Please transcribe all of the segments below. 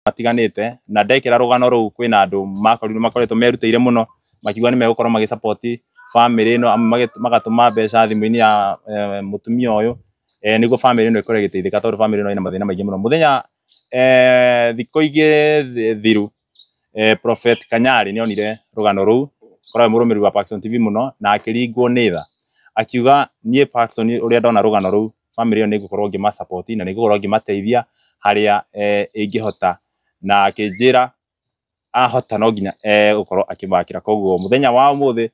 Matiganĩte na ndekĩra rũgano rũu kwĩna andũ makorirwo makoretwo merutĩire mũno makiuga nĩ megũkorwo magĩ support family ĩno, amwe magatũma mbeca thimũ-inĩ ya mũtumia ũyũ nĩguo family ĩno ĩkorwo ĩgĩteithĩka tondũ family ĩno ĩna mathĩna maingĩ mũno. Mũthenya thikũ igĩ thiru Prophet Kanyari nĩ onire rũgano rũu, korwo mũrũmĩrĩri wa Paxson TV mũno, na akĩringwo nĩ tha, akiuga niĩ Paxson ũrĩa ndona rũgano rũu, family ĩyo nĩ ngũkorwo ngĩma support na nĩ ngũkorwo ngĩmateithia harĩa ingĩhota, na akĩnjĩra ahota no nginya egũkorwo akĩmakĩra. Koguo mũthenya wa ũmũthĩ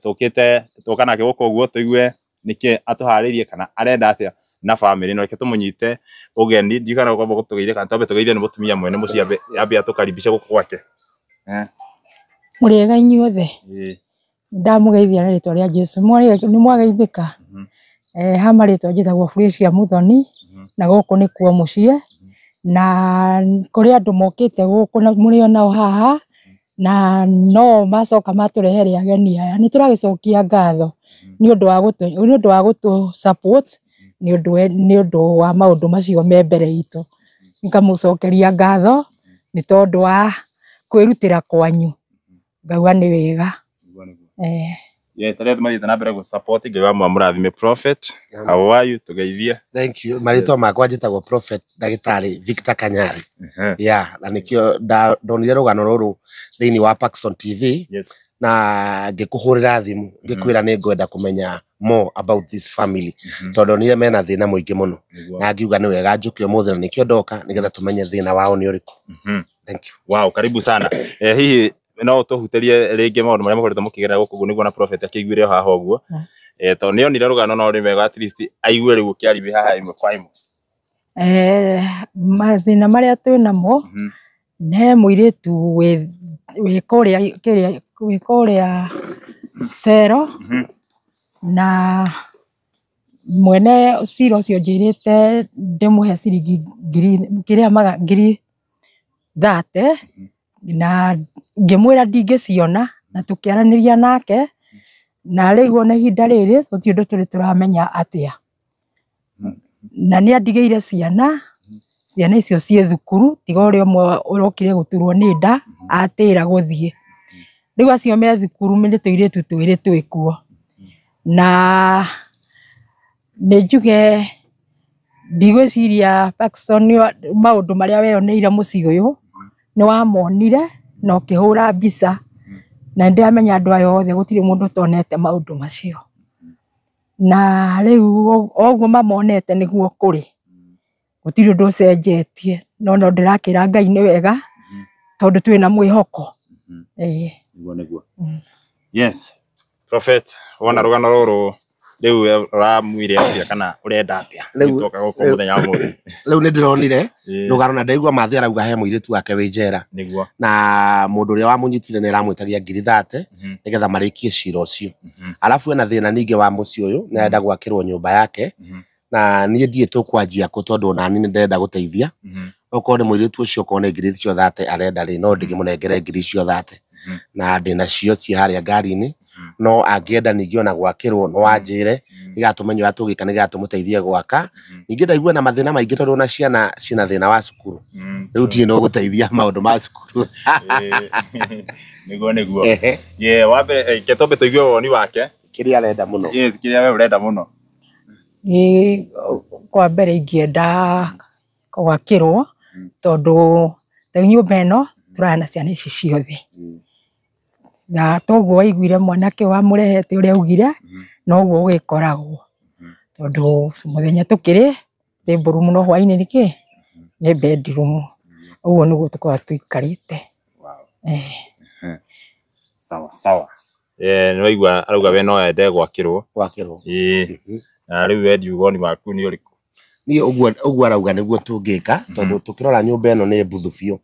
tũkĩte tũka nake gũkũ ũguo tũigue nĩkĩ atũharĩirie kana arenda atĩa na family ĩno. Reke tũmũnyite ũgeni, ndiũĩ kana ũkwamba gũtũgeithia kana twambe tũgeithio nĩ mũtumia mwene mũciĩ ambe ambe atũkaribishe gũkũ gwake. Mũrĩega inyuothe? Ĩĩ. Ndamũgeithia na rĩtwa rĩa Jesu. Nĩ mwageithĩka? Ha marĩtwa njĩtagwo Felicia Muthoni na gũkũ nĩkuo mũciĩ, na kũrĩ andũ mokĩte gũkũ na mũrĩ o nao haha, na no macoka matũrehere ageni aya. Nĩ tũragĩcokia ngatho nĩ ũndũ wa gũtũ support nĩ ũndũ wa maũndũ macio me mbere itũ. Ngamũcokeria ngatho nĩ tondũ wa kwĩrutĩra kwanyu, ngauga nĩ wega. Yes, arĩa mathiĩte na mbere gũ support, Ngai wa mũrathime. Prophet, how are you? Tũgeithie. Thank you. Marĩtwa makwa njĩtagwo Prophet Ndagĩtarĩ Victor Kanyari. Yeah, na nĩkĩo ndonire rũgano rũrũ thĩinĩ wa Paxson TV na ngĩkũhũrĩra thimũ ngĩkwĩra nĩ ngwenda kũmenya more about this family tondũ ndonire mena thĩna mũingĩ mũno na ngiuga nĩ wega njũke ũmũthĩ na nĩkĩo ndoka nĩgetha tũmenye thĩna wao nĩ ũrĩkũ. Thank you. Wow, karibu sana. Hihi no ũtũhutĩrie rĩngĩ maũndũ marĩa mũkoretwo mũkĩgerera gũkũ ũguo nĩguo na Prophet akĩiguire o haha ũguo. Tondũ nĩ onire rũgano no nĩ wega at least aigue rĩu ũkĩarithia haha ĩmwe kwa ĩmwe. Mathĩna marĩa twĩ namo, he mũirĩtu wĩ kũrĩa kĩrĩa wĩ kũrĩa cero na mwene cira ũcio njĩrĩte ndĩmũhe ciringi ngiri kĩrĩa 30,000 na ngĩmwĩra ndingĩciona na tũkĩaranĩria nake, na rĩu ona ihinda rĩrĩ tũtirĩ ũndũ tũrĩ tũramenya atĩa. Na nĩ andigĩire ciana, ciana icio ciĩ thukuru tiga ũrĩa ũmwe ũrokire gũturwo nĩ nda atĩra gũthiĩ. Rĩu acio me thukuru nĩ tũirĩtu twĩrĩ twĩkuo, na nĩ njuge ndigwĩciria Paxson maũndũ marĩa weyoneire mũciĩ ũyũ nĩ wamonire na ũkĩhũra mbica, na nĩ ndĩramenya andũ aya othe gũtirĩ mũndũ ũtonete maũndũ macio, na rĩu o ũguo mamonete nĩguo kũrĩ, gũtirĩ ũndũ ũcenjetie, no no ndĩrakĩra Ngai nĩ wega tondũ twĩna mwĩhoko. Ĩĩ. Nĩguo nĩguo. Yes. Prophet, wona rũgano rũrũ rĩu we ũramwĩre atĩa kana ũrenda atĩa? Nĩtwoka gũkũ mũthenya wa ũmũthĩ. Rĩu nĩ ndĩronire rũgano na ndaigua Mathĩ arauga he mũirĩtu wake wĩ njera na mũndũ ũrĩa wamũnyitire nĩ aramwĩtagia 30,000 nĩgetha marĩkie cira ũcio. Arabu ena thĩna ningĩ wa mũciĩ ũyũ, nĩ arenda gwakĩrwo nyũmba yake na niĩ ndiĩ tũkwanjia kũ tondũ onani nĩ ndĩrenda gũteithia. Okorwo nĩ mũirĩtu ũcio okorwo nĩ 30,000 arenda rĩ, no ndĩkĩmũnengere 30,000 na ndĩnacio ciĩ harĩa ngari-inĩ, no angĩenda ningĩ ona gwakĩrwo no anjĩre nĩgetha tũmenye ũrĩa tũgĩka nĩgetha tũmũteithie gwaka. Ningĩ ndaigua na mathĩna maingĩ tondũ ona ciana ciĩna thĩna wa cukuru, rĩu ndirĩ no gũteithia maũndũ ma cukuru. Nĩguo nĩguo. Ye, wa mbere reke twambe tũigue woni wake kĩrĩa arenda mũno. Yes, kĩrĩa we ũrenda mũno. Niĩ kwa mbere ingĩenda gwakĩrwo tondũ ta nyũmba ĩno tũrara na ciana ici ciothe, na toguo waiguire mwanake wamũrehete ũrĩa augire noguo gũgĩkoragwo, tondũ mũthenya tũkĩrĩ table room no hwainĩ nĩ kĩ nĩ bedroom, ũguo nĩguo tũkoragwo tũikarĩte. Sawa sawa. Nĩ waigua arauga we no ende gwakĩrwo. Gwakĩrwo. Ĩĩ. Na rĩu we ndiuga woni waku nĩ ũrĩkũ? Niĩ ũguo ũguo arauga nĩguo tũngĩka tondũ tũkĩrora nyũmba ĩno nĩ mbuthu biũ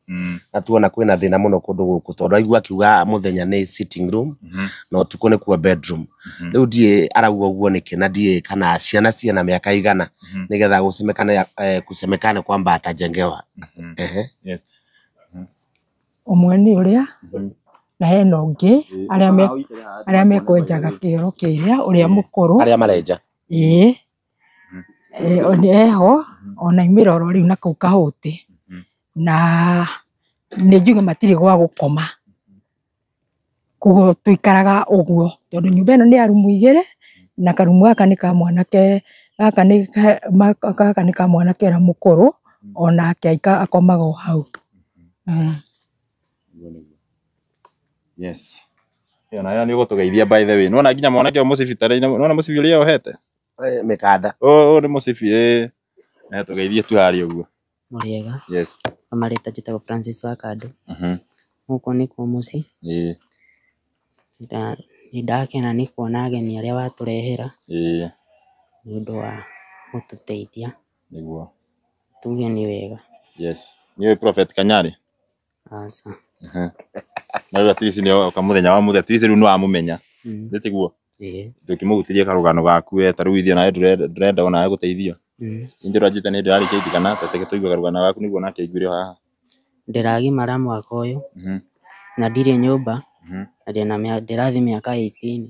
na tuona kwĩna thĩna mũno kũndũ gũkũ tondũ aigua akiuga mũthenya nĩ sitting room na ũtukũ nĩkuo bedroom. Rĩu ndiĩ arauga ũguo nĩkĩ na ndiĩ kana ciana ciĩna mĩaka igana nĩgetha gũcemekane kusemekane kwamba atajengewa. Yes. Ũmwe nĩ ũrĩa na hena ũngĩ arĩa mekwenjaga kĩoro kĩrĩa ũrĩa mũkũrũ arĩa marenja. Ĩĩ. Eho ona imĩroro rĩu na kũu kahũtĩ. Na nĩ njuge matirĩ gwa gũkoma. Koguo tũikaraga ũguo tondũ nyũmba ĩno nĩ ya rumu 2 na karumu gaka nĩ ka mwanake gaka nĩ ka mwanake ũrĩa mũkũrũ onake akomaga o hau. Yes. Ĩyo nayo nĩ ũgũtũgeithia by the way. Nĩwona nginya mwanake ũyũ mũcibi tarĩ nĩwona mũcibi ũrĩa ohete? Mĩkanda. Ũyũ nĩ mũcibi ĩĩ. Na tũgeithie tu harĩa ũguo. Mũrĩega. Yes. Marĩtwa njĩtagwo Francis wa Kandũ. Gũkũ nĩkuo mũciĩ. Ĩĩ. Nĩ ndakena nĩ kuona ageni arĩa watũrehera. Ĩĩ. Nĩ ũndũ wa gũtũteithia. Nĩguo. Tuge nĩ wega. Yes. Nĩ ũĩ Prophet Kanyari? Aca. Na rĩu at least nĩ oka mũthenya wa mũthenya, at least rĩu nĩ wamũmenya. Nĩ tiguo? Ĩĩ. Ndũkĩmũhutĩrie karũgano gaku we ta rĩu ithuĩ onawe ndũrenda onawe gũteithio. Indĩ ũranjĩte nĩ ndĩrarĩkia kana ta reke tũigue karũgano gaku nĩguo onake aiguĩre o haha. Ndĩragimara mwaka ũyũ na ndirĩ nyũmba na ndĩrathiĩ mĩaka 18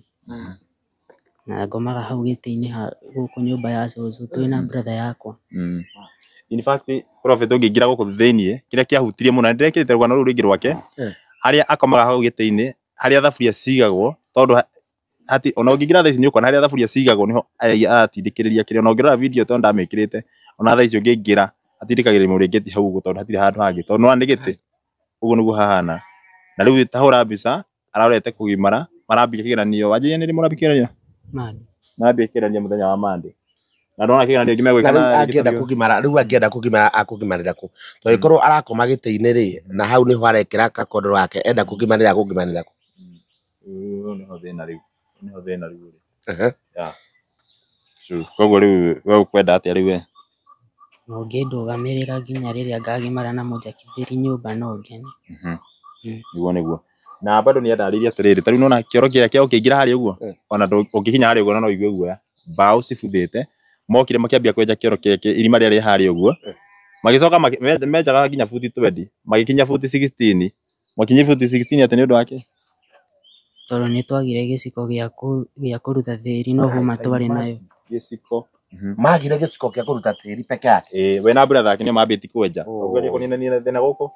na ngomaga hau gĩtĩ-inĩ gũkũ nyũmba ya cũcũ twĩna brother yakwa. In fact, Prophet ũngĩingĩra gũkũ thĩiniĩ kĩrĩa kĩahutirie mũno na nĩndĩrekĩrĩte rũgano rũu rũngĩ rwake harĩa akomaga hau gĩtĩ-inĩ harĩa thaburia cigagwo tondũ hati ona ũngĩingĩra thaa ici nĩ ũkuona harĩa thaburia cigagwo nĩho aratindĩkĩrĩria kĩrĩa ona ũngĩrora video tondũ ndamĩkĩrĩte ona thaa ici ũngĩingĩra atindĩkagĩrĩria mũrĩngĩti hau ũguo tondũ hatirĩ handũ hangĩ tondũ nĩwona nĩ gĩtĩ ũguo nĩguo hahana. Na rĩu ta hũra mbica arorete kũgimara marambia kĩgeranio wanjĩrĩria nĩ rĩ marambia kĩgeranio? Marambia kĩgeranio mũthenya wa Monday. Na ndona kĩgeranio kĩngĩ megwĩka na angĩenda kũgimara rĩu angĩenda kũgimara akũgimarĩra kũ? Tondũ ĩkorwo arakoma gĩtĩ-inĩ rĩ na hau nĩho arekĩra gakondoro gake enda kũgimarĩra akũgimarĩra kũ? Rĩu nĩho thĩna rĩu. Nĩho thĩna rĩu ũrĩ. Yeah. True. Koguo rĩu we ũkwenda atĩa rĩu we? Mũngĩndũgamĩrĩra nginya rĩrĩa ngagimara na mũnjakithĩrie nyũmba no ngene. Nĩguo nĩguo. Na bado nĩ andarĩirie atĩrĩrĩ ta rĩu nĩwona kĩoro kĩrĩa kĩa ũkĩingĩra harĩa ũguo ona ũngĩkinya harĩa ũguo no ũigue guoya. Mbaũ cibuthĩte mokire makĩambia kwenja kĩoro kĩrĩa irima rĩrĩa rĩ harĩa ũguo magĩcoka menjaga nginya buti 20 magĩkinya buti 16 makinyia buti 16 atĩ nĩ ũndũ wa kĩ? Tondũ nĩ twagire gĩciko gĩa kũruta tĩri no hũma twarĩ nayo. Gĩciko. Magire gĩciko gĩa kũruta tĩri peke yake. Ĩĩ we na brother yake nĩo mambĩtie kwenja. Ũguo kũninania thĩna gũkũ.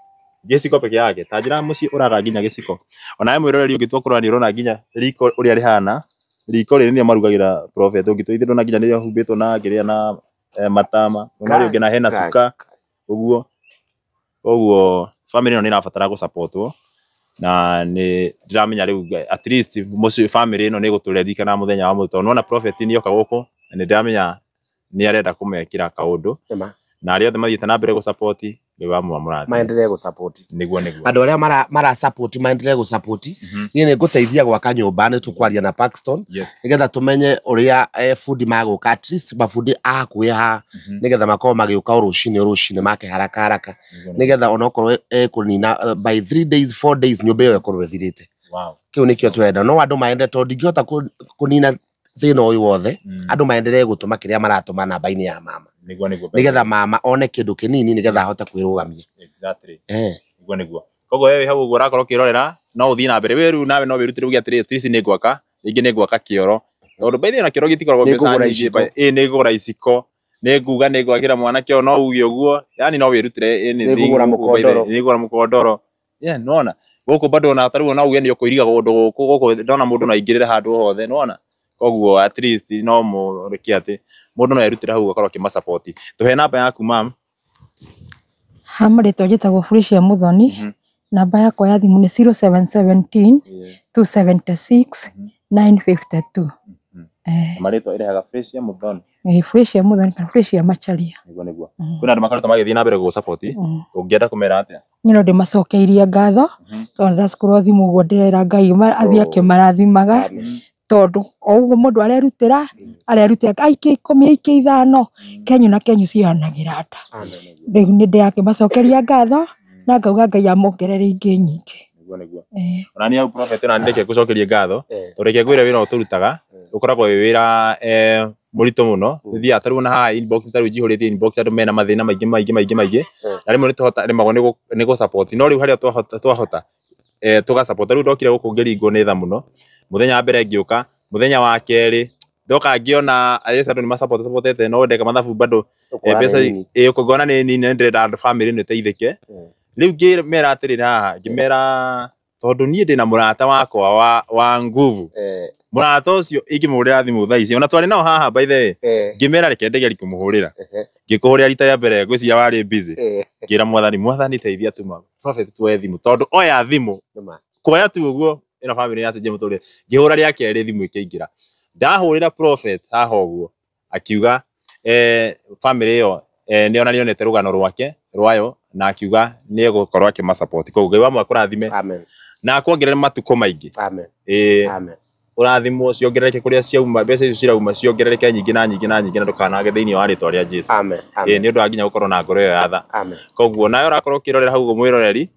Gĩciko peke yake ta njĩra mũciĩ ũraga nginya gĩciko. Onawe mwĩroreri ũngĩtua kũrora nĩ ũrona nginya riko ũrĩa rĩhana. Riko rĩrĩ nĩrĩo marugagĩra Prophet ũngĩtua ithe ndũrona nginya nĩrĩhumbĩtwo na kĩrĩa na matama. Ona ũrĩa ũngĩ na hena cuka ũguo. Koguo family ĩno nĩ ĩrabatara gũsupportwo na nĩ ndĩramenya rĩu at least mũciĩ family ĩno nĩ ĩgũtũririkana mũthenya wa mũthenya tondũ nĩwona Prophet nĩoka gũkũ na nĩ ndĩramenya nĩ arenda kũmekĩra kaũndũ. Na arĩa othe mathiĩte na mbere gũsupport Ngai wa mũrathime. Maendelee gũsupport. Nĩguo nĩguo. Andũ arĩa mara support maendelee gũsupport. Niĩ nĩ ngũteithia gwaka nyũmba nĩ tũkwaria na Paxton nĩgetha tũmenye ũrĩa bundi magũka at least mabundi a hakuhĩ haha nĩgetha makorwo magĩũka o rũcinĩ o rũcinĩ make haraka haraka nĩgetha onokorwo ekũnina by 3 days 4 days nyũmba ĩyo ĩkorwo ĩthirĩte. Kĩu nĩkĩo twenda no andũ maende tondũ ndingĩhota kũnina thĩna ũyũ wothe andũ maendelee gũtũma kĩrĩa maratũma namba-inĩ ya mama. Nĩguo nĩguo. Nĩgetha mama one kĩndũ kĩnini nĩgetha ahote kwĩrũgamia. Exactly. Nĩguo nĩguo. Koguo wewe hau ũguo ũrakorwo ũkĩrorera no ũthiĩ na mbere we rĩu nawe no wĩrutĩre uge atĩrĩrĩ at least nĩ ngwaka rĩngĩ nĩ ngwaka kĩoro tondũ by the way ona kĩoro gĩtikoragwo mbeca nyingĩ ĩĩ nĩ ngũgũra iciko nĩ nguga nĩ ngwakĩra mwanake ũyũ no uge ũguo yani no wĩrutĩre nĩ ngũgũra mũkondoro nĩ ngũgũra mũkondoro yeah nĩwona gũkũ bado ona tarĩu ona uge nĩ ũkũiriga kũndũ gũkũ gũkũ ndona mũndũ no aingĩrĩre handũ hothe nĩwona koguo at least no mũrĩkie atĩ mũndũ no erutĩre hau akorwo akĩmasupport. Tũhe namba yaku mam. Ha marĩtwa njĩtagwo Felicia Muthoni. Namba yakwa ya thimũ nĩ 0717 276 952. Marĩtwa ĩrehaga Felicia Muthoni. Felicia Muthoni kana Felicia Macharia. Nĩguo nĩguo. Kwĩna andũ makoretwo magĩthiĩ na mbere gũgũsupport ũngĩenda kũmera atĩa? Niĩ no ndĩmacokeirie ngatho tondũ ndacikorwo thimũ ũguo ndĩrera Ngai athiĩ akĩmarathimaga tondũ o ũguo mũndũ arerutĩra arerutĩra aikia 10 aikia 5 kenyu na kenyu cihanagĩra nda. Rĩu nĩ ndĩrakĩmacokeria ngatho na ngauga Ngai amongerere ingĩ nyingĩ. Nĩguo nĩguo. Ona niĩ hau Prophet ona nĩ ndeke gũcokeria ngatho tondũ reke ngwĩre wĩra ũtũrutaga ũkoragwo wĩ wĩra mũritũ mũno thiaga tarĩu ona haha inbox tarĩu njihũrĩtie inbox andũ mena mathĩna maingĩ maingĩ maingĩ maingĩ na rĩmwe nĩ rĩmagwo nĩ gũsupport no rĩu harĩa twahota tũgasupport. Rĩu ndokire gũkũ ngĩringwo nĩ tha mũno mũthenya wa mbere ngĩũka mũthenya wa kerĩ Ndoka ngiona yes andũ nĩ ma supportete no ndeka mathabu bado mbeca ngona nĩ nini na ndĩrenda andũ family ĩno ĩteithĩke. Rĩu ngĩmera atĩrĩrĩ haha, ngĩmera tondũ niĩ ndĩna mũrata wakwa wa nguvu, mũrata ũcio ingĩmũhũrĩra thimũ thaa ici, ona twarĩ nao haha by the way, ngĩmera reke ndegerie kũmũhũrĩra. Ngĩkũhũrĩra rita rĩa mbere ngwĩciria warĩ busy, ngĩra mwathani, mwathani teithia tuma prophet tuoe thimũ, tondũ oya thimũ kuoya tu ũguo ĩno family yacenjia mũtũrĩre. Ngĩhũra rĩa kerĩ thimũ ĩkĩingĩra, ndahũrĩra prophet haha ũguo akiuga family ĩyo nĩ ona nĩonete rũgano rwake rwayo na akiuga nĩ egũkorwo akĩmasupport. Koguo Ngai wa mwe akũrathime na akuongerere matukũ maingĩ. Amen. Amen. Ũrathimwo ciongerereke kũrĩa ciauma, mbeca icio cirauma ciongerereke nyingĩ na nyingĩ na nyingĩ, na ndũkanage thĩinĩ wa rĩtwa rĩa Jesũ. Amen. Amen. Nĩ ũndũ wa nginya gũkorwo na ngoro ĩyo ya tha. Amen. Koguo nawe ũrakorwo ũkĩrorera hau ũguo mwĩroreri,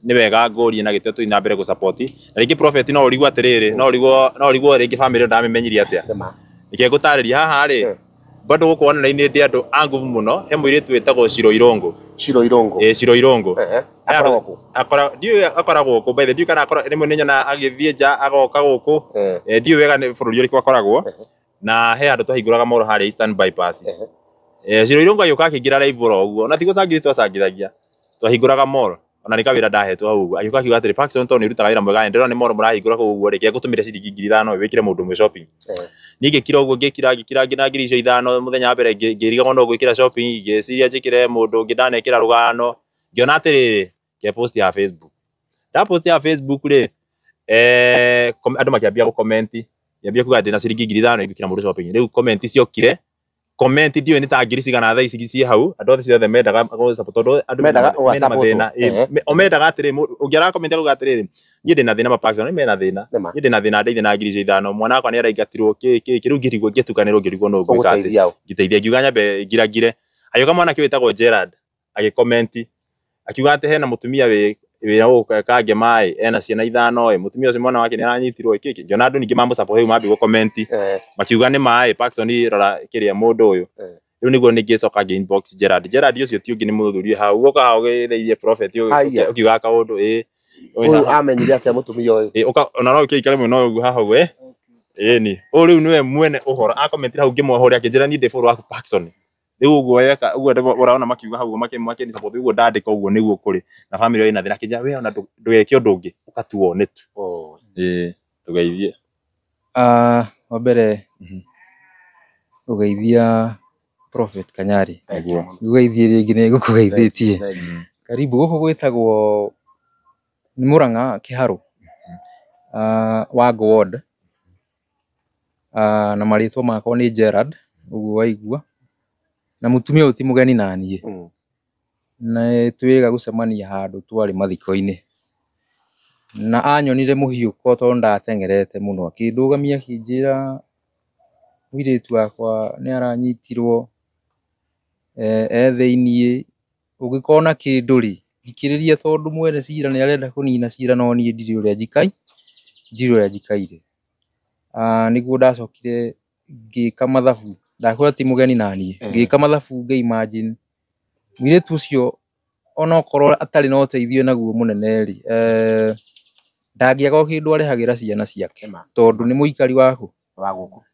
nĩ wega ngũrie na gĩtĩo tũthiĩ na mbere gũsupport. Na rĩngĩ prophet no ũrigwo atĩrĩrĩ, no ũrigwo rĩngĩ family ĩyo ndamĩmenyirie atĩa. Reke ngũtarĩrie haha rĩ, bado gũkũ online ndĩ andũ a nguvu mũno. He mũirĩtu wĩtagwo Shiro Irũngũ. Shiro Irũngũ. Shiro Irũngũ. Akoragwo kũ? Ndiũĩ akoragwo kũ, by the way, ndiũĩ kana rĩmwe nĩ nyonaga agĩthiĩ nja agoka gũkũ. Ndiũĩ wega nĩ bũrũri ũrĩkũ akoragwo. Na he handũ twahingũraga moro harĩa Eastern Bypass. Shiro Irũngũ agĩũka akĩingĩra live oro ũguo, na ti gũcangithia twacangithagia, twahingũraga mall, ona nĩ kawĩra ndahetwo hau ũguo. Agĩũka akiuga atĩrĩ, Paxson tondũ nĩ ũrutaga wĩra mwega, ndĩrona nĩ mall mũrahingũra kũu ũguo, reke ngũtũmĩre ciringi 5,000 wĩkĩre mũndũ ũmwe shopping. Niĩ ngĩkira ũguo, ngĩkira nginya ngiri icio 5 mũthenya wa mbere, ngĩrigagwo no gwĩkĩra shopping, ngĩciria njĩkĩre mũndũ ũngĩ ndanekĩra rũgano, ngĩona atĩrĩrĩ, ngĩ post ya Facebook. Nda post ya Facebook rĩ, andũ makĩambia gũ-comment, ngĩambia kuga ndĩna ciringi 5,000 ingĩkĩra mũndũ shopping. Rĩu comment ciokire, comment ndiũĩ nĩ ta ngiri cigana thaa ici ciĩ hau, andũ othe ciothe mendaga gũ-support, tondũ andũ Mendaga mena mathĩna. gũ-support. O mendaga atĩrĩ, ũngĩ ara-comment akauga atĩrĩrĩ, niĩ ndĩna thĩna ma-Paxson, mena thĩna. Niĩ ndĩna thĩna ndeithie na ngiri icio 5, mwana wakwa nĩ araingatirwo kĩ kĩ kĩ, rĩu ngĩrigwo ngĩtukanĩrwo ngĩrigwo nũ ngwĩka atĩ. Ngĩteithia, ngiuga nyambe ngirangire. Agĩũka mwanake wĩtagwo Gerard agĩkomenti akiuga atĩ hena mũtumia wĩ gũkũ Kangema ĩ, ena ciana 5 ĩ, mũtumia ũcio mwana wake nĩ aranyitirwo kĩ kĩ. Ngĩona andũ ningĩ mamũ-support rĩu mambia gũ-comment makiuga nĩ maĩ Paxson rora kĩrĩa mũndũ ũyũ. Rĩu nĩguo ningĩcoka ngĩ inbox Gerard. Gerard ũcio ti ũngĩ nĩ mũthuri hau ũka hau ũgĩtheithie prophet ũkiuga kaũndũ ĩ. Ũyũ amenyire atĩa mũtumia ũyũ? Ũka ona no ũkĩikare mwena ũyũ ũguo haha ũguo ĩni. Ũyũ rĩu nĩwe mwene ũhoro akomentire hau ngĩmũhũrĩra akĩnjĩra niĩ ndĩ follow waku Paxson. Rĩu ũguo weka ũguo ũraona makiuga hau makĩni support ũguo ndandĩka ũguo nĩguo kũrĩ na family ĩyo ĩna thĩna akĩnjĩra we ona ndũgeke ũndũ ũngĩ ũkatuone tu. Tũgeithie. Wa mbere ũgeithia Prophet Kanyari. Ngũgeithie rĩngĩ nĩ ngũkũgeithĩtie. Karibu gũkũ gwĩtagwo nĩ Murang'a Kĩharũ, Wango Ward. Na marĩtwa makwa nĩ Gerard ũguo waigua. Na mũtumia ũyũ ti mũgeni naniĩ. Nĩ twĩrĩga gũcemania handũ twarĩ mathiko-inĩ. Na anyonire mũhiũko tondũ ndateng'erete mũno, akĩndũgamia akĩnjĩra mũirĩtu wakwa nĩ aranyitirwo e thĩiniĩ, ũngĩkorwo na kĩndũ rĩ, thikĩrĩria tondũ mwene cira nĩ arenda kũnina cira no niĩ ndirĩ ũrĩa njikaire. Nĩguo ndacokire ngĩka mathabu, ndakwĩra ti mũgeni naniĩ, ngĩka mathabu ngĩ imagine mũirĩtu ũcio onokorwo atarĩ na ũteithio naguo mũnene rĩ, ndangĩaga o kĩndũ arehagĩra ciana ciake tondũ nĩ mũikari wa kũ?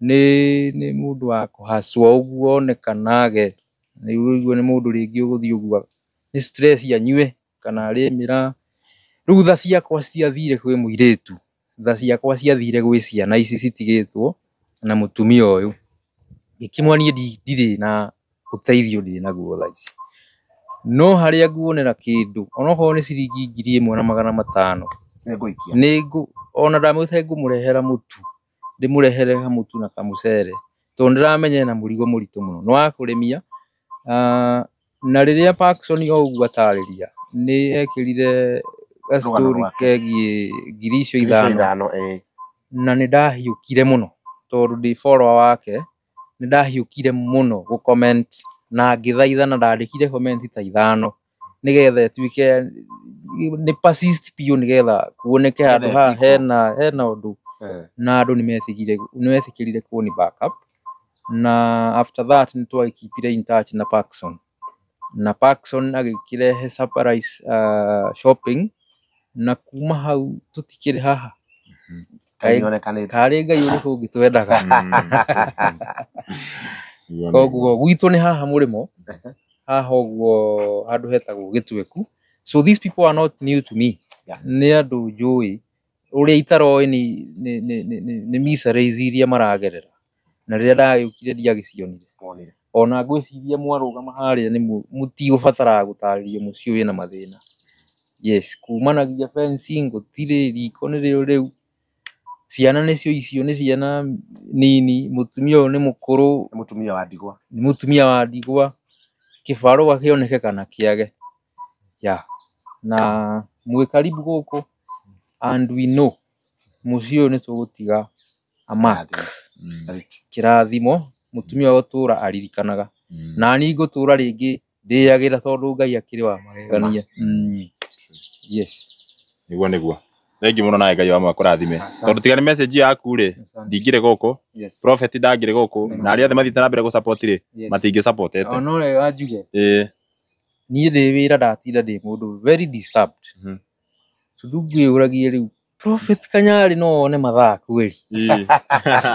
Nĩ mũndũ wa kũhacwo ũguo onekana age, rĩu ũigue nĩ mũndũ rĩngĩ ũgũthiĩ ũguo nĩ stress anyue kana arĩe mĩraa. Rĩu tha ciakwa citiathire kwĩ mũirĩtu, tha ciakwa ciathire gwĩ ciana ici citigĩtwo na mũtumia ũyũ. Ngĩkĩmwĩra niĩ ndirĩ na ũteithio ndĩ naguo thaa ici, no harĩa nguonera kĩndũ onokorwo nĩ ciringi 1,500 ona ndamwĩtire ngũmũrehera mũtu, ndĩmũrehere kamũtu na kamũcere tondũ ndĩramenya ena mũrigo mũritũ mũno nĩ wa kũrĩmia. Na rĩrĩa Paxson o ũguo atarĩria nĩ ekĩrire gastori kegiĩ ngiri icio 5, na nĩ ndahiũkire mũno tondũ ndĩ follower wake, nĩ ndahiũkire mũno gũ comment na ngĩthaitha na ndandĩkire comment ta 5 nĩgetha ĩtuĩke nĩ persist biũ nĩgetha kuoneke handũ haha hena ũndũ, na andũ nĩmetĩkĩrire kũni back up. Na after that nĩ twagĩkeepire in touch na Paxson, na Paxson agĩkĩrehe surprise shopping, na kuma hau tũtikĩrĩ haha. Karĩ Ngai ũrĩkũ ũngĩtwendaga. Koguo gwitũ nĩ haha mũrĩmo, haha ũguo handũ hetagwo Gĩtweku. So these people are not new to me. Nĩ andũ njũĩ, ũrĩa itaroĩ nĩ miseries iria maragerera. Na rĩrĩa ndagĩũkire ndiagĩcionire. Ona ngwĩciria mwarũgama harĩa nĩ mũtigũbataraga gũtarĩrio mũciĩ wĩna mathĩna. Yes, kumanagia fencing gũtirĩ, riko nĩrĩo rĩu, ciana nĩcio icio nĩ ciana nini, mũtumia ũyũ nĩ mũkũrũ, Nĩ mũtumia wa ndigwa. Nĩ mũtumia wa ndigwa, kĩbarũa kĩoneke kana kĩage. Yeah. Na mwĩ karibu gũkũ and we know mũciĩ ũyũ nĩ tũgũtiga a mark, kĩrathimo, mũtumia ũyũ ũtũra aririkanaga. Na niĩ ngũtũra rĩngĩ ndĩagĩra tondũ Ngai akĩrĩ wa magegania. Yes. Niguo niguo. Thengiũ mũno nawe Ngai wa akũrathime. Tondũ tiga nĩ message yaku rĩ, ndingĩrĩ gũkũ, prophet ndangĩrĩ gũkũ, na arĩa othe mathiĩte na mbere gũ support rĩ, matingĩ supportete. O no wega njuge. Niĩ ndĩ wĩra ndatinda ndĩ mũndũ very disturbed. Tondũ ngwĩyũragia rĩu Prophet Kanyari no one mathaa kweli.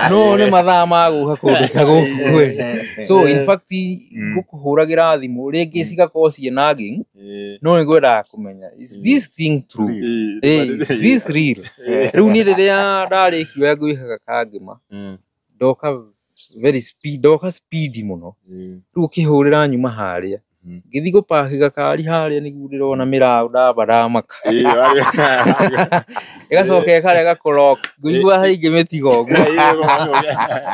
No one mathaa ma gũka kũndũ ta gũkũ kweli. So in fact ngũkũhũragĩra thimũ rĩngĩ cigakorwo ciĩ nagging, no nĩ ngwendaga kũmenya is this thing true? This real? Rĩu niĩ rĩrĩa ndarĩkia ngwĩkaga kangĩma, ndoka very speed, ndoka speed mũno. Rĩu ũkĩhũrĩra nyuma harĩa, ngĩthiĩ gũpaki gakari harĩa nĩguo ndĩrona mĩraũ ndamba ndamaka. Ĩgacoka ĩkarega kũlock, ngũigua haingĩ mĩtigo ũguo.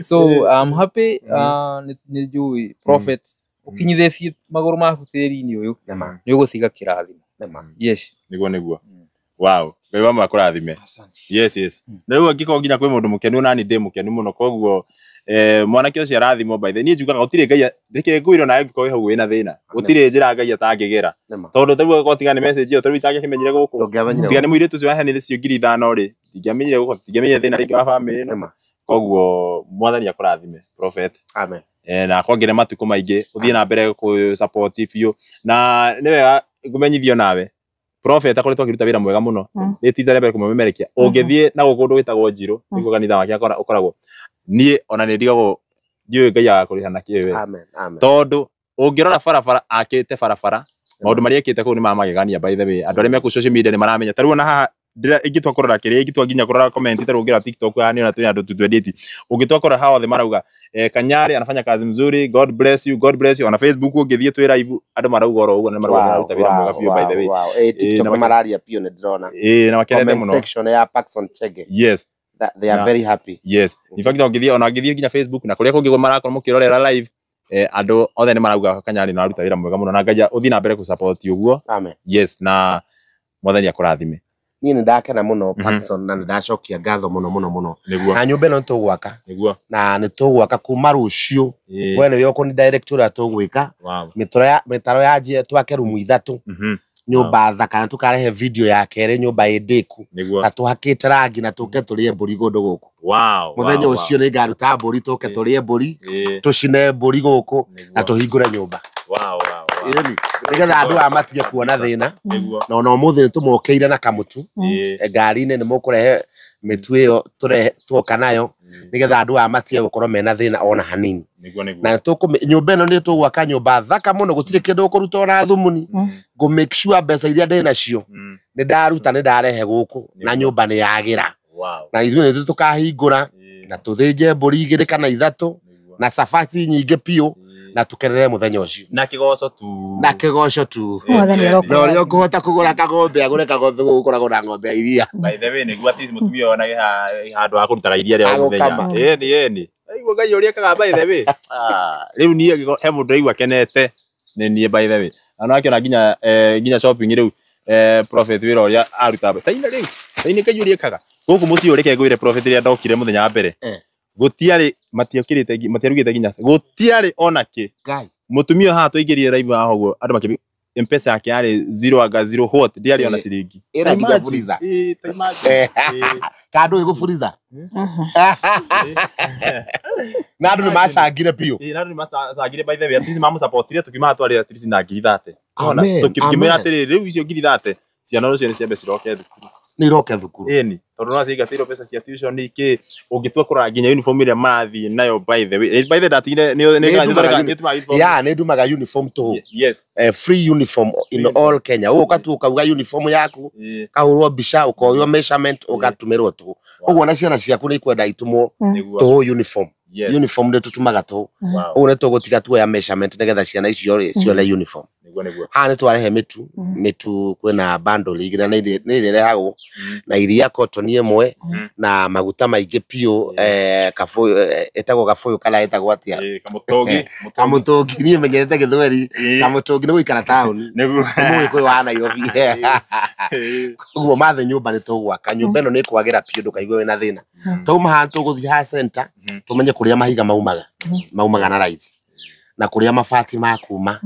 So I'm happy, nĩ njũĩ prophet ũkinyithĩtie magũrũ maku tĩri-inĩ ũyũ nĩ ũgũtiga kĩrathimo. Yes. Niguo niguo. Wow, Ngai wa akũrathime. Yes, yes. Na rĩu angĩkorwo nginya kwĩ mũndũ mũkenu nani ndĩ mũkenu mũno koguo mwanake ũcio arathimwo by the niĩ njugaga gũtirĩ Ngai reke ngwĩre nawe angĩkorwo wĩ hau wĩna thĩna gũtirĩ njĩra Ngai atangĩgera tondũ tarĩu angĩkorwo tiga nĩ message ĩyo tarĩu itangĩkĩmenyire gũkũ tiga nĩ mũirĩtu ũcio waheanire icio 5,000 rĩ ndingĩamenyire gũkũ ndingĩamenyire thĩna rĩngĩ wa famĩlĩ ĩno koguo mwathani akũrathime prophet. Amen. Na akwongerere matukũ maingĩ ũthiĩ na mbere gũ support biũ na nĩ wega ngũmenyithio nawe prophet akoretwo akĩruta wĩra mwega mũno nĩ ti rĩa mbere kũmũmemerekia ũngĩthiĩ na gũkũ kũndũ gwĩtagwo Njirũ nĩkuo kanitha wake ũkoragwo niĩ ona nĩ ndigagwo ndiũĩ Ngai agakũrĩha na kĩ we. Amen, amen. Tondũ ũngĩrora barabara akĩte barabara maũndũ marĩa ekĩte kũu nĩ ma magegania by the way andũ arĩa me kũu social media nĩ maramenya ta rĩu ona haha ingĩtua kũrora kĩrĩa ingĩtua nginya kũrora comment ta rĩu ũngĩrora TikTok haha nĩ ona twĩna andũ tũtwendete ũngĩtua kũrora haha othe marauga Kanyari anafanya kazi mzuri, God bless you, God bless you. Ona Facebook ũngĩthiĩ twĩ live andũ marauga oro ũguo na marauga nĩararuta wĩra mwega biũ by the way. TikTok mararia biũ nĩ ndĩrona. Na makenete mũno. Comment section ya Paxson Chege. Yes. They are very happy. Yes. In fact ũngĩthiĩ ona ũngĩthiĩ nginya Facebook na kũrĩa kũngĩ marakorwo mũkĩrorera live andũ othe nĩ marauga Kanyari nĩ araruta wĩra mwega mũno na Ngai ũthiĩ na mbere gũ-support ũguo. Amen. Yes, na mwathani akũrathime. Niĩ nĩ ndakena mũno Paxson na nĩ ndacokia ngatho mũno mũno mũno. Nĩguo. Na nyũmba ĩno nĩ tũgwaka. Nĩguo. Na nĩ tũgwaka kuma rũciũ. We nĩwe ũkũni direct ũrĩa tũgwĩka. Mĩtaro yanjie twake rumu 3. Nyũmba thaka na tũkarehe video ya kerĩ nyũmba ĩ ndĩku. Na tũhakĩte rangi na tũke tũrĩe mbũri kũndũ gũkũ. Mũthenya ũcio nĩ ngaruta mbũri tũke tũrĩe mbũri, tũcine mbũri gũkũ na tũhingũre nyũmba. Nĩgetha andũ aya matige kuona thĩna. Na ona ũmũthĩ nĩ tũmokĩire na kamũtu. Ngari-inĩ nĩ mũkũrehe mĩtu ĩyo tuoka nayo nĩgetha andũ aya matige gũkorwo mena thĩna ona hanini. Na nyũmba ĩno nĩ tũgwaka nyũmba thaka mũno gũtirĩ kĩndũ ũkũruta ona thumuni. Ngũ make sure mbeca iria ndĩ nacio nĩ ndaruta nĩ ndarehe gũkũ na nyũmba nĩ yagĩra. Na ithuĩ nĩ tũkahingũra na tũthĩnje mbũri 2 kana 3 na cabaci nyingĩ biũ na tukenere mũthenya ũcio. Na kĩgoco tu. Na kĩgoco tu. Na ũrĩa ũkũhota kũgũra kang'ombe agũre kang'ombe gũkũ gũkoragwo na ng'ombe ya iria. By the way nĩguo at least mũtumia onage handũ ha kũrutaga iria rĩa o mũthenya. Ĩni ĩni. Aigua Ngai ũrĩa ekaga by the way. Rĩu niĩ he mũndũ ũraigua akenete nĩ niĩ by the way. Na no akĩona nginya nginya shopping rĩu prophet wĩra ũrĩa arutaga. Ta rĩu ta Ngai ũrĩa ekaga. Gũkũ mũciĩ ũyũ reke ngwĩre prophet rĩrĩa ndokire mũthenya wa mbere. Gũtiarĩ matiokĩrĩte matiarugĩte nginya gũtiarĩ ona kĩ. Mũtumia haha tũingĩrire live haha ũguo andũ makĩmbi M-Pesa yake yarĩ 0 anga 0 what ndiarĩ ona ciringi. Ĩna nginya Fuliza. Ta imagine. Kandũ ĩgũ Fuliza. Na andũ nĩ macangire biũ. Na andũ nĩ macangire by the way at least mamũsupportire tũkiuma twarĩ at least na 30,000. Tũkĩmwĩra atĩrĩrĩ rĩu icio 30,000 ciana rũciũ nĩ ciambe ciroke thukuru. Nĩ iroke thukuru. Ĩni tondũ no ciingatĩirwo mbeca cia tuition ikĩ ũngĩtua kũrora nginya uniform ĩrĩa marathiĩ nayo by the way. By the way ndatigire nĩ Nĩ ndumaga nĩ uniform. Ya nĩ ndumaga uniform tũhũ. Yes. Free uniform in Free. all Kenya. Ũguo ũgatua ũkauga uniform yaku, kahũrwo mbica, ũkoywo measurement, ũgatũmĩrwo tũhũ. Ũguo ona ciana ciaku nĩ ikwenda itumwo Nĩguo. tũhũ uniform. Yes. Uniform nĩ tũtumaga tũhũ. Wow. Ũguo nĩ tũgũtiga tuoya measurement nĩgetha ciana icio rĩ cione uniform. Nĩguo nĩguo. Haha nĩ twarehe mĩtu, mĩtu kwĩna bundle igĩrĩ na nĩ ĩrĩa ĩrehagwo na iria cotton ĩmwe na maguta maingĩ piũ, kabũyũ, ĩtagwo kabũyũ kana ĩtagwo atĩa? Kamũtũngi. Kamũtũngi, niĩ menyerete gĩthweri. Kamũtũngi nĩ gũikara taũni. Nĩguo. Nĩ mũgĩkũyũ wa Nairobi. Koguo mathe nyũmba nĩ tũgwaka, nyũmba ĩno nĩ ĩkwagĩra piũ ndũkaigue wĩna thĩna. Twauma haha tũgũthiĩ haha center, tũmenye kũrĩa mahiga maumaga, maumaga na raithi, na kũrĩa mabati makuma,